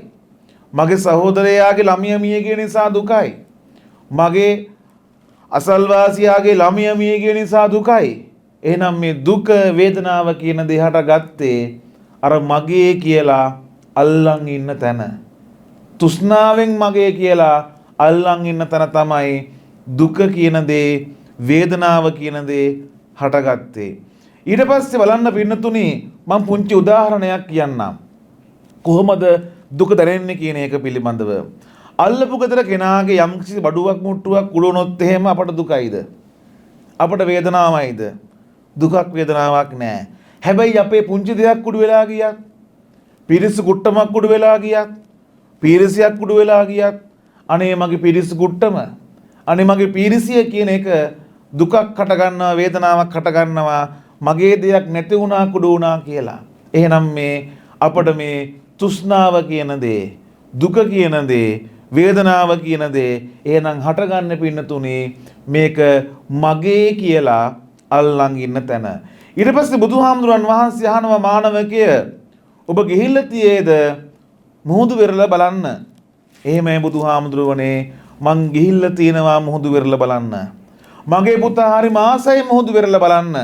මගේ සහෝදරයාගේ ළමියා මියගිය නිසා දුකයි. මගේ අසල්වාසියාගේ ළමියා මියගිය නිසා දුකයි. එහෙනම් මේ දුක වේදනාව කියන දේ හටගත්තේ අර මගේ කියලා අල්ලන් ඉන්න තැන. තෘෂ්ණාවෙන් මගේ කියලා අල්ලන් ඉන්න තැන තමයි දුක කියන දේ වේදනාව කියන දේ හටගත්තේ. ඊට පස්සේ බලන්න පින්නතුනි මම පුංචි උදාහරණයක් කියන්නම්. කොහොමද දුක දැනෙන්නේ කියන එක පිළිබඳව. අල්ලපු ගෙදර කෙනාගේ යම්කිසි බඩුවක් මුට්ටුවක් කුළුණොත් එහෙම අපට දුකයිද? අපට වේදනාවයිද? දුකක් වේදනාවක් නෑ. හැබැයි අපේ පුංචි දෙයක් කුඩු වෙලා ගියත්, පිරිසු කුට්ටමක් කුඩු වෙලා ගියත්, පීරිසියක් කුඩු වෙලා ගියත්, අනේ මගේ පිරිසු කුට්ටම, අනේ මගේ පීරිසිය කියන එක දුකක් හට ගන්නවා, වේදනාවක් හට ගන්නවා, මගේ දෙයක් නැති වුණා කුඩු වුණා කියලා. එහෙනම් මේ අපට මේ තෘෂ්ණාව කියන දේ, දුක කියන දේ, වේදනාව කියන දේ එහෙනම් හටගන්න පින්නතුනේ මේක මගේ කියලා අල්ලන් ඉන්න තැන. ඊට පස්සේ බුදුහාමුදුරන් වහන්සේ අහනවා මානවකය ඔබ ගිහිල්ලා තියේද මුහුදු වෙරළ බලන්න. එහෙමයි බුදුහාමුදුරුවනේ මං ගිහිල්ලා තියෙනවා මුහුදු වෙරළ බලන්න. මගේ පුතා හරි ආසයි මුහුදු වෙරළ බලන්න.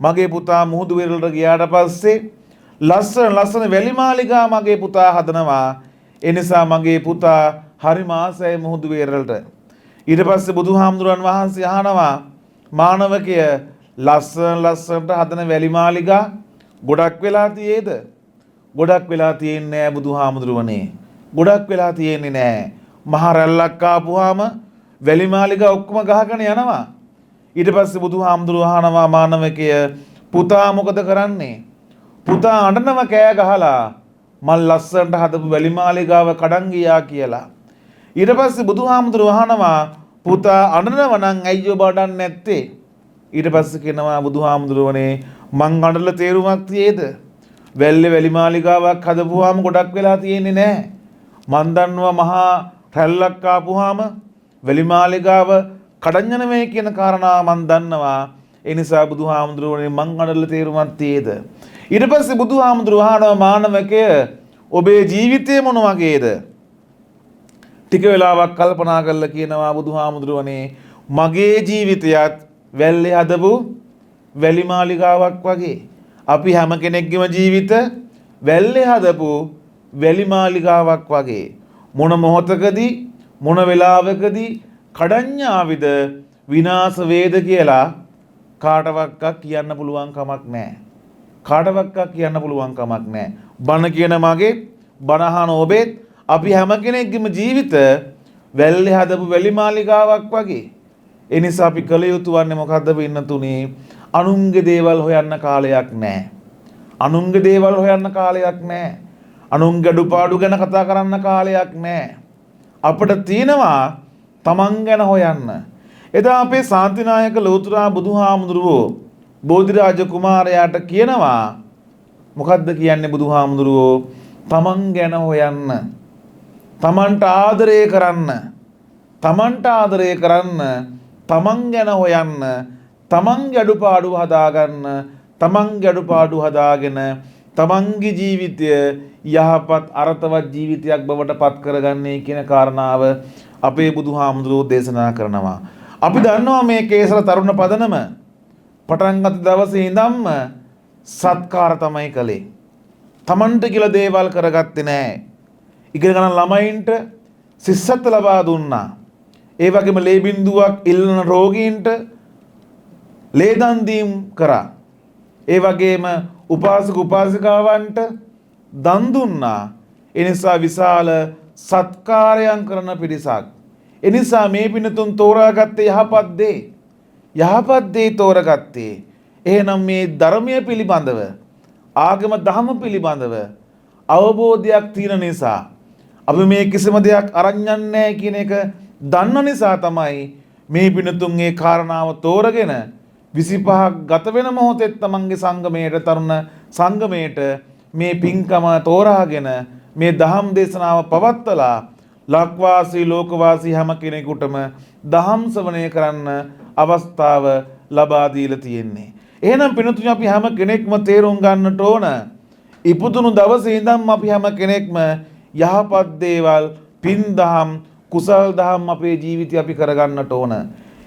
මගේ පුතා මුහුදු වෙරළට ගියාට පස්සේ ලස්සන ලස්සන වැලි මාලිගා මගේ පුතා හදනවා. ඒ නිසා මගේ පුතා හරි ආසයි මුහුදු වෙරළට. ඊට පස්සේ බුදුහාමුදුරන් වහන්සේ අහනවා මානවකය ලස්සන ලස්සනට හදන වැලි මාලිගා ගොඩක් වෙලා තියේද? ගොඩක් වෙලා තියෙන්නේ නෑ බුදුහාමුදුරුවනේ. ගොඩක් වෙලා තියෙන්නේ නෑ. මහ රැල්ලක් ආපුවාම වැලි මාලිගා ඔක්කොම ගහගෙන යනවා. ඊට පස්සේ බුදුහාමුදුරුවෝ අහනවා මානවකය පුතා මොකද කරන්නේ? පුතා අඬනව කෑ ගහලා මල් ලස්සනට හදපු වැලි මාලිගාව කඩන් ගියා කියලා. ඊට පස්සේ බුදුහාමුදුරුවෝ අහනවා පුතා අඬනව නම් ඇයි ඔබ අඬන්නේ නැත්තේ? ඊට පස්සේ කියනවා බුදුහාමුදුරුවනේ මං අඬලා තේරුමක් තියේද? වැල්ලේ වැලි මාලිගාවක් හදපුවාම ගොඩක් වෙලා තියෙන්නේ නෑ. මං දන්නවා මහා රැල්ලක් ආපුවාම වැලි මාලිගාව කඩන් යනවේ කියන කාරණාව මං දන්නවා. ඒ නිසා බුදුහාමුදුරුවනේ මං අඬලා තේරුමක් තියේද? ඊට පස්සේ බුදුහාමුදුරුවෝ අහනවා මානවකය ඔබේ ජීවිතය මොන වගේද? ටික වෙලාවක් කල්පනා කරලා කියනවා බුදුහාමුදුරුවනේ මගේ ජීවිතයත් වැල්ලේ හදපු වැලි මාලිගාවක් වගේ. අපි හැම කෙනෙක්ගේම ජීවිත වැල්ලේ හදපු වැලි මාලිගාවක් වගේ. මොන මොහොතකදී මොන වෙලාවකදී කඩඤ්ඤාවිද විනාශ වේද කියලා කාටවත් කියන්න පුළුවන් කමක් නැහැ. කාටවත් කියන්න පුළුවන් කමක් නැහැ. බණ කියන මගේ බණ අහන ඔබෙත් අපි හැම කෙනෙක්ගේම ජීවිත වැල්ලේ හදපු වැලි මාලිගාවක් වගේ. ඒ නිසා අපි කළ යුතු වන්නේ මොකද්ද පින්නතුනේ? අනුන්ගේ දේවල් හොයන්න කාලයක් නැහැ. අනුන්ගේ දේවල් හොයන්න කාලයක් නැහැ. අනුන්ගේ අඩුපාඩු ගැන කතා කරන්න කාලයක් නැහැ. අපිට තියෙනවා තමන් ගැන හොයන්න. එදා අපේ ශාන්තිනායක ලෝතුරා බුදුහාමුදුරුවෝ බෝධිරාජ කුමාරයාට කියනවා මොකද්ද කියන්නේ බුදුහාමුදුරුවෝ? තමන් ගැන හොයන්න. තමන්ට ආදරය කරන්න. තමන්ට ආදරය කරන්න, තමන් ගැන හොයන්න, තමන්ගේ අඩුපාඩු හදාගන්න, තමන්ගේ අඩුපාඩු හදාගෙන තමන්ගේ ජීවිතය යහපත් අර්ථවත් ජීවිතයක් බවට පත් කරගන්නේ කියන කාරණාව අපේ බුදුහාමුදුරුවෝ දේශනා කරනවා. අපි දන්නවා මේ කේසර තරුණ පදනම පටන් ගත්ත දවසේ ඉඳන්ම සත්කාර තමයි කළේ. තමන්ට කියලා දේවල් කරගත්තේ නෑ. ඉගෙන ගන්න ළමයින්ට ශිෂ්‍යත්ව ලබා දුන්නා. ඒ වගේම ලේ බින්දුවක් ඉල්ලන රෝගීන්ට ලේ දන් දීම් කරා. ඒ වගේම උපාසක උපාසිකාවන්ට දන් දුන්නා. ඒ නිසා විශාල සත්කාරයන් කරන පිරිසක්. ඒ නිසා මේ පිනතුන් තෝරාගත්තේ යහපත් දේ. යහපත් දේ තෝරගත්තේ. එහෙනම් මේ ධර්මය පිළිබඳව, ආගම දහම පිළිබඳව අවබෝධයක් තියෙන නිසා, අපි මේ කිසිම දෙයක් අරන් යන්නේ නැහැ කියන එක දන්න නිසා තමයි මේ පිනතුන් ඒ කාරණාව තෝරගෙන 25ක් ගත වෙන මොහොතෙත් තමන්ගේ සංගමයට, තරුණ සංගමයට මේ පින්කම තෝරාගෙන මේ දහම් දේශනාව පවත්වලා ලක්වාසී ලෝකවාසී හැම කෙනෙකුටම දහම් ශ්‍රවණය කරන්න අවස්ථාව ලබා දීලා තියෙන්නේ. එහෙනම් පින්තුනි, අපි හැම කෙනෙක්ම තේරුම් ගන්නට ඕන, ඉපදුණු දවසේ ඉඳන්ම අපි හැම කෙනෙක්ම යහපත් දේවල්, පින් දහම්, කුසල් දහම් අපේ ජීවිතය අපි කරගන්නට ඕන.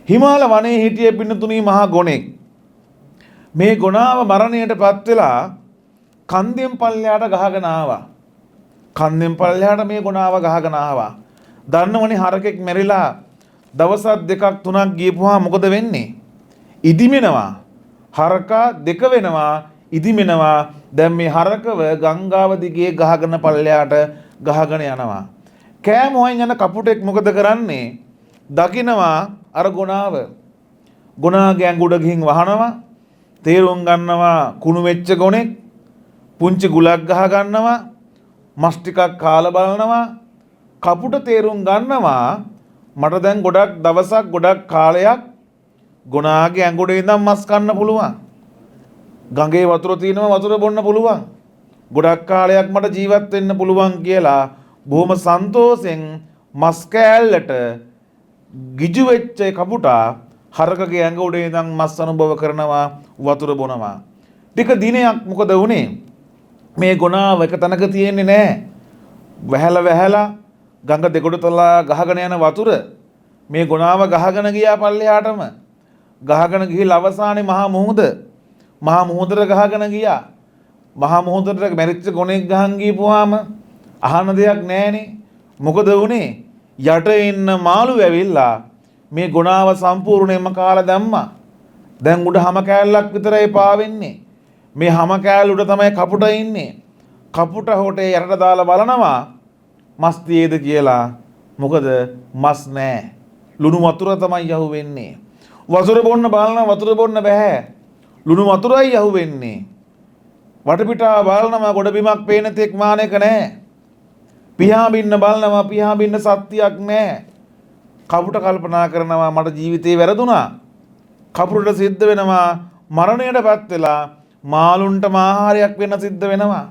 හිමාල වනයේ හිටිය පින්තුනි මහා ගොනෙක්. මේ ගොනාව මරණයට පත් වෙලා කන්දෙන් පල්ලෙහාට ගහගෙන ආවා. කන්දෙන් පල්ලෙහාට මේ ගොනාව ගහගෙන ආවා. දන්නවනේ හරකෙක් මැරිලා දවසක් දෙකක් තුනක් ගියපුවාම මොකද වෙන්නේ? ඉදිමෙනවා. හරකා දෙක වෙනවා, ඉදිමෙනවා. දැන් මේ හරකව ගංගාව දිගේ ගහගෙන පල්ලෙහාට ගහගෙන යනවා. කෑම හොයන් යන කපුටෙක් මොකද කරන්නේ? දකිනවා අර ගොනාව. ගොනාගේ ඇඟ උඩ ගිහින් වහනවා. තේරුම් ගන්නවා කුණු වෙච්ච ගොනෙක්. පුංචි ගුලක් ගහ ගන්නවා. මස් ටිකක් කාලා බලනවා. කපුට තේරුම් ගන්නවා මට දැන් ගොඩක් දවසක් ගොඩක් කාලයක් ගොනාගේ ඇඟ උඩ ඉඳන් මස් කන්න පුළුවන්. ගඟේ වතුර තියෙනවා, වතුර බොන්න පුළුවන්. ගොඩක් කාලයක් මට ජීවත් වෙන්න පුළුවන් කියලා බොහොම සන්තෝෂෙන් මස් කෑල්ලට ගිජු වෙච්ච කපුටා හරකගේ ඇඟ උඩ ඉඳන් මස් අනුභව කරනවා, වතුර බොනවා. ටික දිනයක් මොකද වුනේ? මේ ගොනාව එක තැනක තියෙන්නේ නෑ. වැහැලා වැහැලා ගඟ දෙගොඩ තලා ගහගෙන යන වතුර මේ ගොනාව ගහගෙන ගියා පල්ලෙහාටම. ගහගෙන ගිහිල්ලා අවසානයේ මහා මුහුද, මහා මුහුදට ගහගෙන ගියා. මහා මුහුදට මැරිච්ච ගොනෙක් ගහන් ගිහපුවාම අහන දෙයක් නෑනේ. මොකද වුනේ? යට ඉන්න මාළු ඇවිල්ලා මේ ගොනාව සම්පූර්ණයෙන්ම කාලා දැම්මා. දැන් උඩ හැම කෑල්ලක් විතරයි පාවෙන්නේ. මේ හැම කෑල්ල උඩ තමයි කපුට ඉන්නේ. කපුට හොටේ යටට දාලා බලනවා මස් තියේද කියලා. මොකද මස් නෑ. ලුණු වතුර තමයි යහුවෙන්නේ. වතුර බොන්න බලනවා, වතුර බොන්න බෑ. ලුණු වතුරයි යහුවෙන්නේ. වටපිටාව බලනවා, ගොඩ බිමක් පේන තෙක් මානයක නෑ. පියාඹින්න බලනවා, පියාඹින්න සත්‍යයක් නෑ. කපුට කල්පනා කරනවා මට ජීවිතේ වැරදුනා. කපුටට සිද්ධ වෙනවා මරණයටපත් වෙලා මාළුන්ටම ආහාරයක් වෙන්න සිද්ධ වෙනවා.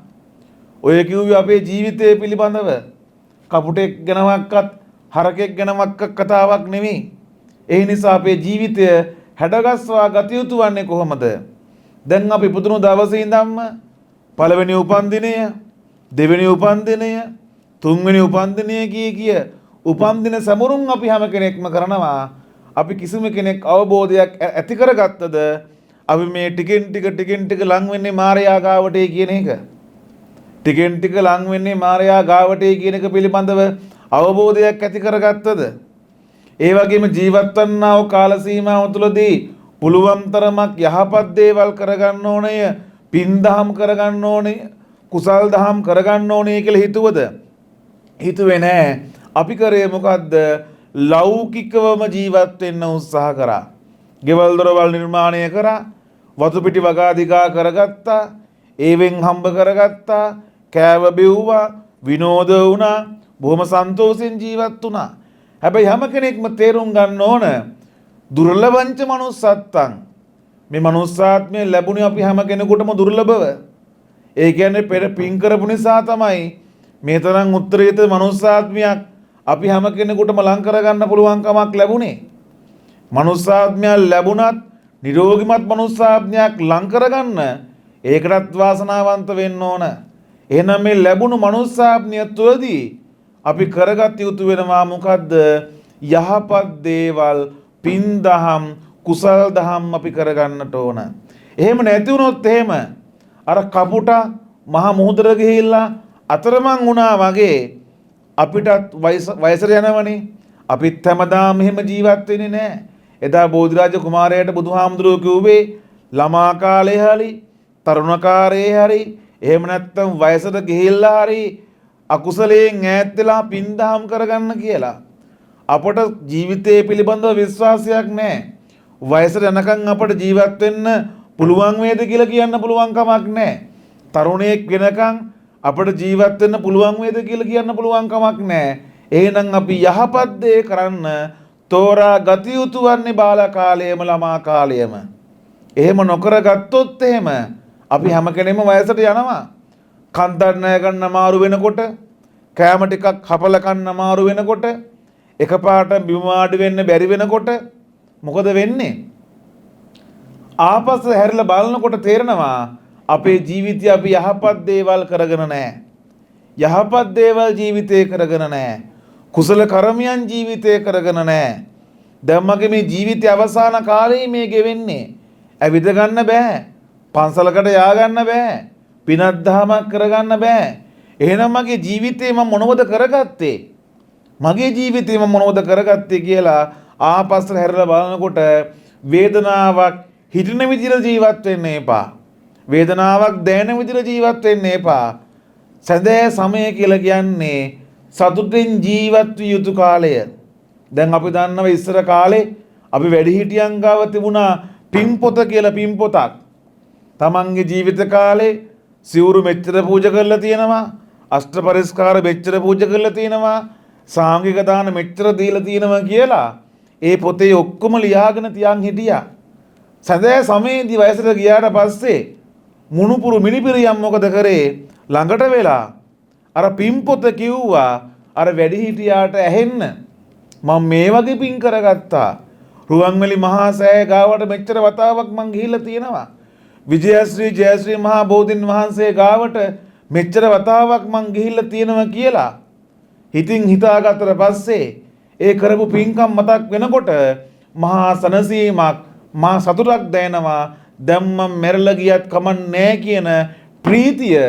ඔය කිව්වේ අපේ ජීවිතය පිළිබඳව කපුටෙක් ගැනවත් හරකෙක් ගැනවත් කතාවක් නෙමෙයි. ඒ නිසා අපේ ජීවිතය හැඩගස්වා ගත යුතු වන්නේ කොහොමද? දැන් අපි ඉපදුණු දවසේ ඉඳන්ම පළවෙනි උපන්දිනය, දෙවෙනි උපන්දිනය, තුන්වෙනි උපන්දිනය කිය කිය උපන්දින සැමරුම් අපි හැම කෙනෙක්ම කරනවා. අපි කිසිම කෙනෙක් අවබෝධයක් ඇති කරගත්තද අපි මේ ටිකෙන් ටික ටිකෙන් ටික ලං වෙන්නේ මාරයා ගාවට කියන එක? ටිකෙන් ටික ලං වෙන්නේ මාරයා ගාවට කියන එක පිළිබඳව අවබෝධයක් ඇති කරගත්තද? ඒ වගේම ජීවත් වන්නා වූ කාල සීමාව තුළදී පුළුවන් තරමක් යහපත් දේවල් කරගන්න ඕනය, පින් දහම් කරගන්න ඕනේ, කුසල් දහම් කරගන්න ඕනේ කියලා හිතුවද? හිතුවේ නෑ. අපි කරේ මොකද්ද? ලෞකිකවම ජීවත් වෙන්න උත්සාහ කරා. ගෙවල් දොරවල් නිර්මාණය කරා, වතු පිටි වගා දිගා කරගත්තා, ඒවෙන් හම්බ කරගත්තා, කෑව බිව්වා, විනෝද වුණා, බොහොම සන්තෝෂෙන් ජීවත් වුණා. හැබැයි හැම කෙනෙක්ම තේරුම් ගන්න ඕන දුර්ලභංච මනුස්සත්තං, මේ මනුස්සාත්මය ලැබුණේ අපි හැම කෙනෙකුටම දුර්ලභව. ඒ කියන්නේ පෙර පින් කරපු නිසා තමයි මේ තරම් උත්තරීතර මනුස්සාත්මයක් අපි හැම කෙනෙකුටම ලං කරගන්න පුළුවන්කමක් ලැබුණේ. මනුස්සාත්මයක් ලැබුණත් නිරෝගිමත් මනුස්සාත්මයක් ලං කරගන්න ඒකටත් වාසනාවන්ත වෙන්න ඕන. එහෙනම් මේ ලැබුණු මනුස්සාත්මය තුළදී අපි කරගත යුතු වෙනවා මොකද්ද? යහපත් දේවල්, පින් දහම්, කුසල් දහම් අපි කරගන්නට ඕන. එහෙම නැති වුණොත් එහෙම අර කපුටා මහා මුහුදට ගිහිල්ලා අතරමං වුණා වගේ අපිටත් වයසට යනවනේ. අපිත් හැමදාම එහෙම ජීවත් වෙන්නේ නෑ. එදා බෝධිරාජ කුමාරයාට බුදුහාමුදුරුවෝ කිව්වේ ළමා කාලේ හරි තරුණ කාලේ හරි එහෙම නැත්නම් වයසට ගිහිල්ලා හරි අකුසලයෙන් ඈත් වෙලා පින් දහම් කරගන්න කියලා. අපට ජීවිතය පිළිබඳව විශ්වාසයක් නෑ. වයසට යනකම් අපට ජීවත් වෙන්න පුළුවන් වේද කියලා කියන්න පුළුවන් කමක් නෑ. තරුණයෙක් වෙනකන් අපට ජීවත් වෙන්න පුළුවන් වේද කියලා කියන්න පුළුවන් කමක් නෑ. එහෙනම් අපි යහපත් දේ කරන්න තෝරා ගත යුතු වන්නේ බාල කාලයේම ළමා කාලයේම. එහෙම නොකර ගත්තොත් එහෙම අපි හැම කෙනෙක්ම වයසට යනවා. කන්දක් නෑ ගන්න අමාරු වෙනකොට, කෑම ටිකක් හපල කන්න අමාරු වෙනකොට, එකපාරට බිම වාඩි වෙන්න බැරි වෙනකොට මොකද වෙන්නේ? ආපස්සට හැරිලා බලනකොට තේරෙනවා අපේ ජීවිතය අපි යහපත් දේවල් කරගෙන නෑ. යහපත් දේවල් ජීවිතේ කරගෙන නෑ. කුසල කර්මයන් ජීවිතේ කරගෙන නෑ. දැන් මගේ මේ ජීවිතේ අවසාන කාලේ මේ ගෙවෙන්නේ. ඇවිද ගන්න බෑ. පන්සලකට යා ගන්න බෑ. පිනක් දහමක් කරගන්න බෑ. එහෙනම් මගේ ජීවිතේ මම මොනවද කරගත්තේ? මගේ ජීවිතේ මම මොනවද කරගත්තේ කියලා ආපස්සට හැරිලා බලනකොට වේදනාවක් හිටින විදිහට ජීවත් වෙන්න එපා. වේදනාවක් දැනෙන විදිහට ජීවත් වෙන්න එපා. සැදෑ සමය කියලා කියන්නේ සතුටින් ජීවත් විය යුතු කාලය. දැන් අපි දන්නවා ඉස්සර කාලේ අපි වැඩිහිටියන් ගාව තිබුණා පින් පොත කියලා පින් පොතක්. තමන්ගේ ජීවිත කාලේ සිවුරු මෙච්චර පූජා කරලා තියෙනවා, අෂ්ට පරිස්කාර මෙච්චර පූජා කරලා තියෙනවා, සාංඝික දාන මෙච්චර දීලා තියෙනවා කියලා ඒ පොතේ ඔක්කොම ලියාගෙන තියන් හිටියා. සැදෑ සමයේදී වයසට ගියාට පස්සේ මුණුපුරු මිනිපිරියම් මොකද කරේ? ළඟට වෙලා අර පින් පොත කිව්වා අර වැඩිහිටියාට ඇහෙන්න, මම මේ වගේ පින් කරගත්තා. රුවන්වැලි මහා සෑය ගාවට මෙච්චර වතාවක් මං ගිහිල්ලා තියෙනවා. විජයශ්‍රී ජයශ්‍රී මහා බෝධින් වහන්සේ ගාවට මෙච්චර වතාවක් මං ගිහිල්ලා තියෙනවා කියලා හිතින් හිතාගත්තට පස්සේ ඒ කරපු පින්කම් මතක් වෙනකොට මහා සනසීමක්, මහා සතුටක් දැනෙනවා. දැන් මං මැරලා ගියත් කමක් නෑ කියන ප්‍රීතිය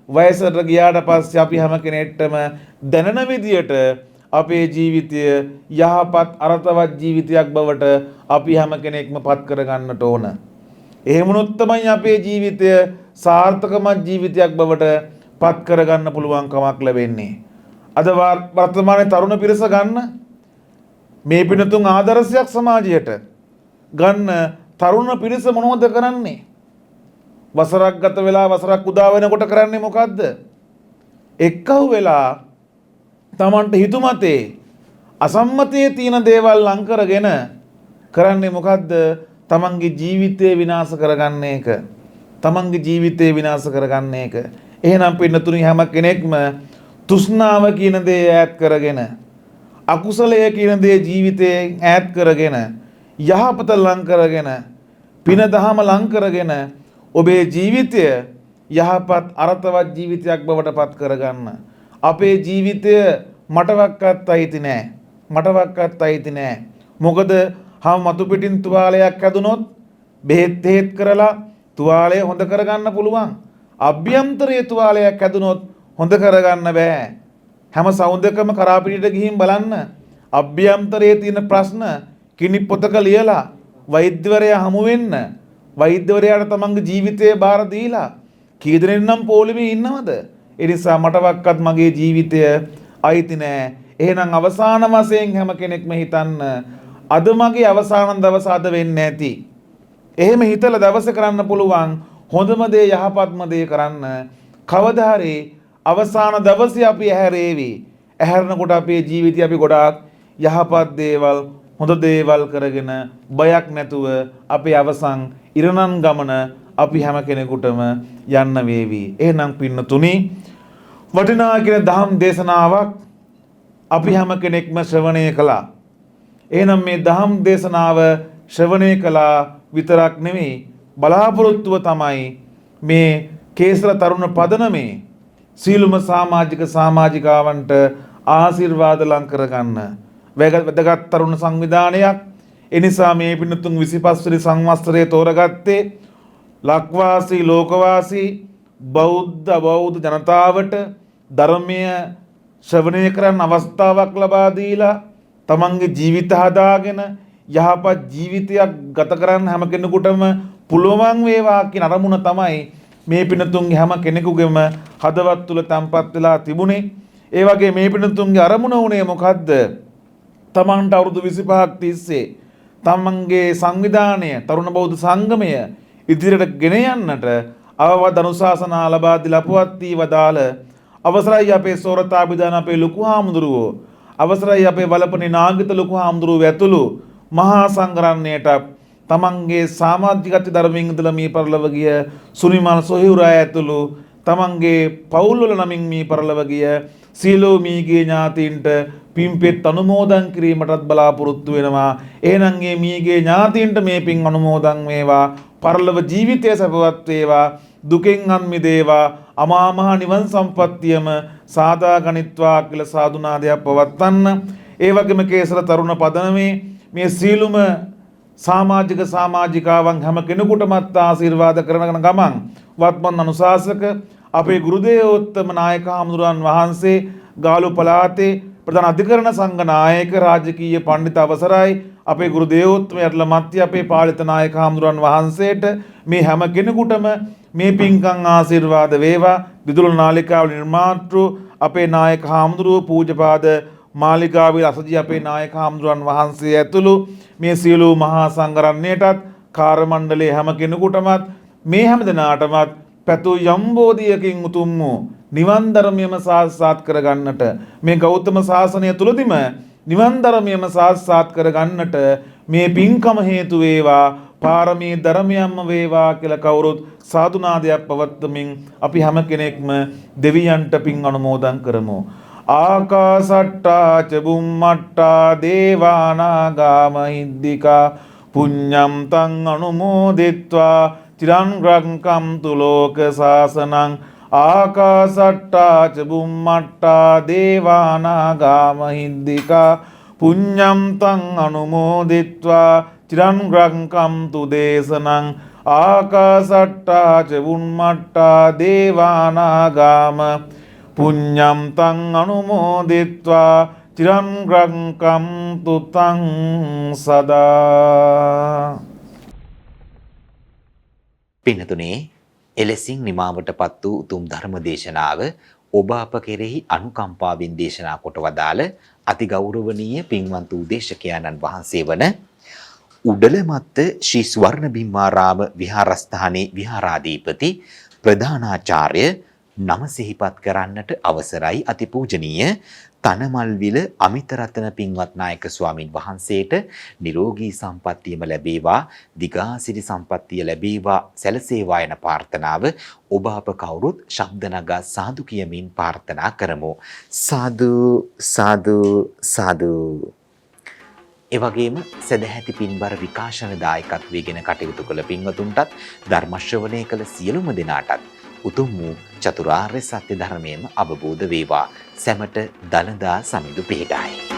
වයසට ගියාට පස්සේ අපි හැම කෙනෙක්ටම දැනෙන විදියට අපේ ජීවිතය යහපත් අර්ථවත් ජීවිතයක් බවට අපි හැම කෙනෙක්ම පත් කරගන්නට ඕන. එහෙම වුණොත් තමයි අපේ ජීවිතය සාර්ථකමත් ජීවිතයක් බවට පත් කරගන්න පුළුවන්කමක් ලැබෙන්නේ. අද වර්තමානයේ තරුණ පිරිස ගන්න මේ පිනතුන් ආදර්ශයක් සමාජයට ගන්න තරුණ පිරිස මොනවද කරන්නේ? වසරක් ගත වෙලා වසරක් උදා වෙනකොට කරන්නේ මොකද්ද? එක්කහුව වෙලා තමන්ට හිතුමතේ අසම්මතයේ තියෙන දේවල් ලං කරගෙන කරන්නේ මොකද්ද? තමන්ගේ ජීවිතය විනාශ කරගන්න එක. තමන්ගේ ජීවිතය විනාශ කරගන්න එක. එහෙනම් පින්නතුනි හැම කෙනෙක්ම තෘෂ්ණාව කියන දේ ඈත් කරගෙන, අකුසලය කියන දේ ජීවිතයෙන් ඈත් කරගෙන, යහපත ලං කරගෙන, පින දහම ලං කරගෙන ඔබේ ජීවිතය යහපත් අර්ථවත් ජීවිතයක් බවට පත් කරගන්න. අපේ ජීවිතය මටවක්වත් අයිති නෑ. මටවක්වත් අයිති නෑ. මොකද හම මතු පිටින් තුවාලයක් හැදුනොත් බෙහෙත් හේත් කරලා තුවාලය හොඳ කරගන්න පුළුවන්. අභ්‍යන්තරයේ තුවාලයක් හැදුනොත් හොඳ කරගන්න බෑ. හැම සෞන්දකම කරාපිටියට ගිහින් බලන්න අභ්‍යන්තරයේ තියෙන ප්‍රශ්න කිනි පොතක ලියලා වෛද්‍යවරයා හමු වෙන්න, වෛද්‍යවරයාට තමන්ගේ ජීවිතය බාර දීලා කී දෙනෙක් නම් පොලිමේ ඉන්නවද? ඒ නිසා මටවක්වත් මගේ ජීවිතය අයිති නෑ. එහෙනම් අවසාන වශයෙන් හැම කෙනෙක්ම හිතන්න අද මගේ අවසාන දවස අද වෙන්නේ නැති. එහෙම හිතලා දවස කරන්න පුළුවන් හොඳම දේ යහපත්ම දේ කරන්න. කවදා හරි අවසාන දවසේ අපි ඇහැරේවි. ඇහැරෙනකොට අපේ ජීවිතය අපි ගොඩාක් යහපත් දේවල් හොඳ දේවල් කරගෙන බයක් නැතුව අපේ අවසන් ඉරණම් ගමන අපි හැම කෙනෙකුටම යන්න වේවි. එහෙනම් පින්නතුනි වටිනා කියන දහම් දේශනාවක් අපි හැම කෙනෙක්ම ශ්‍රවණය කළා. එහෙනම් මේ දහම් දේශනාව ශ්‍රවණය කළා විතරක් නෙමෙයි, බලාපොරොත්තුව තමයි මේ කේසර තරුණ පදනමේ සීලුම සමාජික සමාජිකාවන්ට ආශිර්වාද ලං කරගන්න වැදගත් තරුණ සංවිධානයක්. ඒ නිසා මේ පින්තුන් 25 වෙනි සංවත්සරයේ තෝරගත්තේ ලක්වාසී ලෝකවාසී බෞද්ධ අබෞද්ධ ජනතාවට ධර්මය ශ්‍රවණය කරන්න අවස්ථාවක් ලබා දීලා තමන්ගේ ජීවිත හදාගෙන යහපත් ජීවිතයක් ගත කරන්න හැම කෙනෙකුටම පුළුවන් වේවා කියන අරමුණ තමයි මේ පින්තුන්ගේ හැම කෙනෙකුගේම හදවත් තුල තැන්පත් වෙලා තිබුණේ. ඒ වගේ මේ පින්තුන්ගේ අරමුණ උනේ මොකද්ද? තමන්ට අවුරුදු 25ක් තිස්සේ තමන්ගේ සංවිධානය තරුණ බෞද්ධ සංගමය ඉදිරියට ගෙන යන්නට අවවාද අනුශාසනා ලබා දීලා අපවත් වී වදාළ අවසරයි අපේ සෝරතාභිදාන අපේ ලොකු හාමුදුරුවෝ, අවසරයි අපේ වලපනේ නාගිත ලොකු හාමුදුරුවෝ ඇතුළු මහා සංඝරත්නයට තමන්ගේ සමාජිකත්ව ධර්මයෙන් ඉඳලා මේ පරලොව ගිය සුනිමල් සොහිවුරා ඇතුළු තමන්ගේ පවුල්වල නමින් මේ පරලොව ගිය සියලු මීගේ ඥාතීන්ට පින්පෙත් අනුමෝදන් කිරීමටත් බලාපොරොත්තු වෙනවා. එහෙනම් මේ මීගේ ඥාතීන්ට මේ පින් අනුමෝදන් වේවා, පරලොව ජීවිතය සැපවත් වේවා, දුකෙන් අත් මිදේවා, අමා මහ නිවන් සම්පත්තියම සාදා ගනිත්වා කියලා සාදුනාදයක් පවත්වන්න. ඒ වගේම කේසර තරුණ පදනමේ මේ සීලුම සමාජික සමාජිකාවන් හැම කෙනෙකුටමත් ආශිර්වාද කරන ගමන් වත්මන් අනුශාසක අපේ ගුරුදේවෝත්තම නායක හාමුදුරුවන් වහන්සේ ගාලු පළාතේ ප්‍රධාන අධිකරණ සංඝ නායක රාජකීය පණ්ඩිත අවසරයි අපේ ගුරුදේවෝත්තම යටල මත්ය අපේ පාලිත නායක හාමුදුරුවන් වහන්සේට මේ හැම කෙනෙකුටම මේ පින්කම් ආශිර්වාද වේවා. දිදුල නාලිකාව නිර්මාතෘ අපේ නායක හාමුදුරුවෝ පූජ්‍යපාද මාලිගාවේ අසජි අපේ නායක හාමුදුරුවන් වහන්සේ ඇතුළු මේ සියලු මහා සංඝරත්නයටත් කාර්ය මණ්ඩලයේ හැම කෙනෙකුටමත් මේ හැම දෙනාටමත් පැතු යම්බෝධියකින් උතුම් වූ නිවන් ධර්මයම සාක්ෂාත් කරගන්නට මේ ගෞතම සාසනය තුලදීම නිවන් ධර්මයම සාක්ෂාත් කරගන්නට මේ පින්කම හේතු වේවා, පාරමී ධර්මයන්ම වේවා කියලා කවුරුත් සාදුනාදයක් පවත්වමින් අපි හැම කෙනෙක්ම දෙවියන්ට පින් අනුමෝදන් කරමු. ආකාසට්ටා ච බුම්මට්ටා දේවා නාග මහිද්దికා පුඤ්ඤම් තං අනුමෝදිත්වා චිරන් රක්ඛන්තු ලෝක සාසනං. ආකාසට්ටා ච බුම්මට්ටා දේවා නාග මහිද්దికා පුඤ්ඤම් තං අනුමෝදිත්වා චිරන් රක්ඛන්තු දේශනං. ආකාසට්ටා ච බුම්මට්ටා දේවා නාග පුඤ්ඤම් තං අනුමෝදිත්වා චිරන් රක්ඛන්තු තං සදා. පින්නතුනේ, එලෙසින් නිමාවටපත් වූ උතුම් ධර්ම දේශනාව ඔබ අප කෙරෙහි අනුකම්පාවෙන් දේශනා කොට වදාළ අතිගෞරවනීය පින්වන්ත උදේශකයාණන් වහන්සේ වන උඩලමත්ත ශ්‍රී ස්වර්ණ බිම්මාරාම විහාරස්ථානයේ විහාරාධිපති ප්‍රධානාචාර්ය නම සිහිපත් කරන්නට අවසරයි අතිපූජනීය තනමල්විල අමිතරත්න පින්වත් නායක ස්වාමින් වහන්සේට නිරෝගී සම්පන්නියම ලැබේවා, දිගාසිරි සම්පන්නිය ලැබේවා, සැලසේවා යන ප්‍රාර්ථනාව ඔබ අප කවුරුත් ශබ්ද නගා සාදු කියමින් ප්‍රාර්ථනා කරමු. සාදු සාදු සාදු. ඒ වගේම සදැහැති පින්බර විකාශන දායකත්වයෙන් කටයුතු කළ පින්වතුන්ටත් ධර්ම ශ්‍රවණය කළ සියලුම දෙනාටත් උතුම් වූ චතුරාර්ය සත්‍ය ධර්මයම අවබෝධ වේවා. සැමට දළදා සමිඳු පිහිටයි.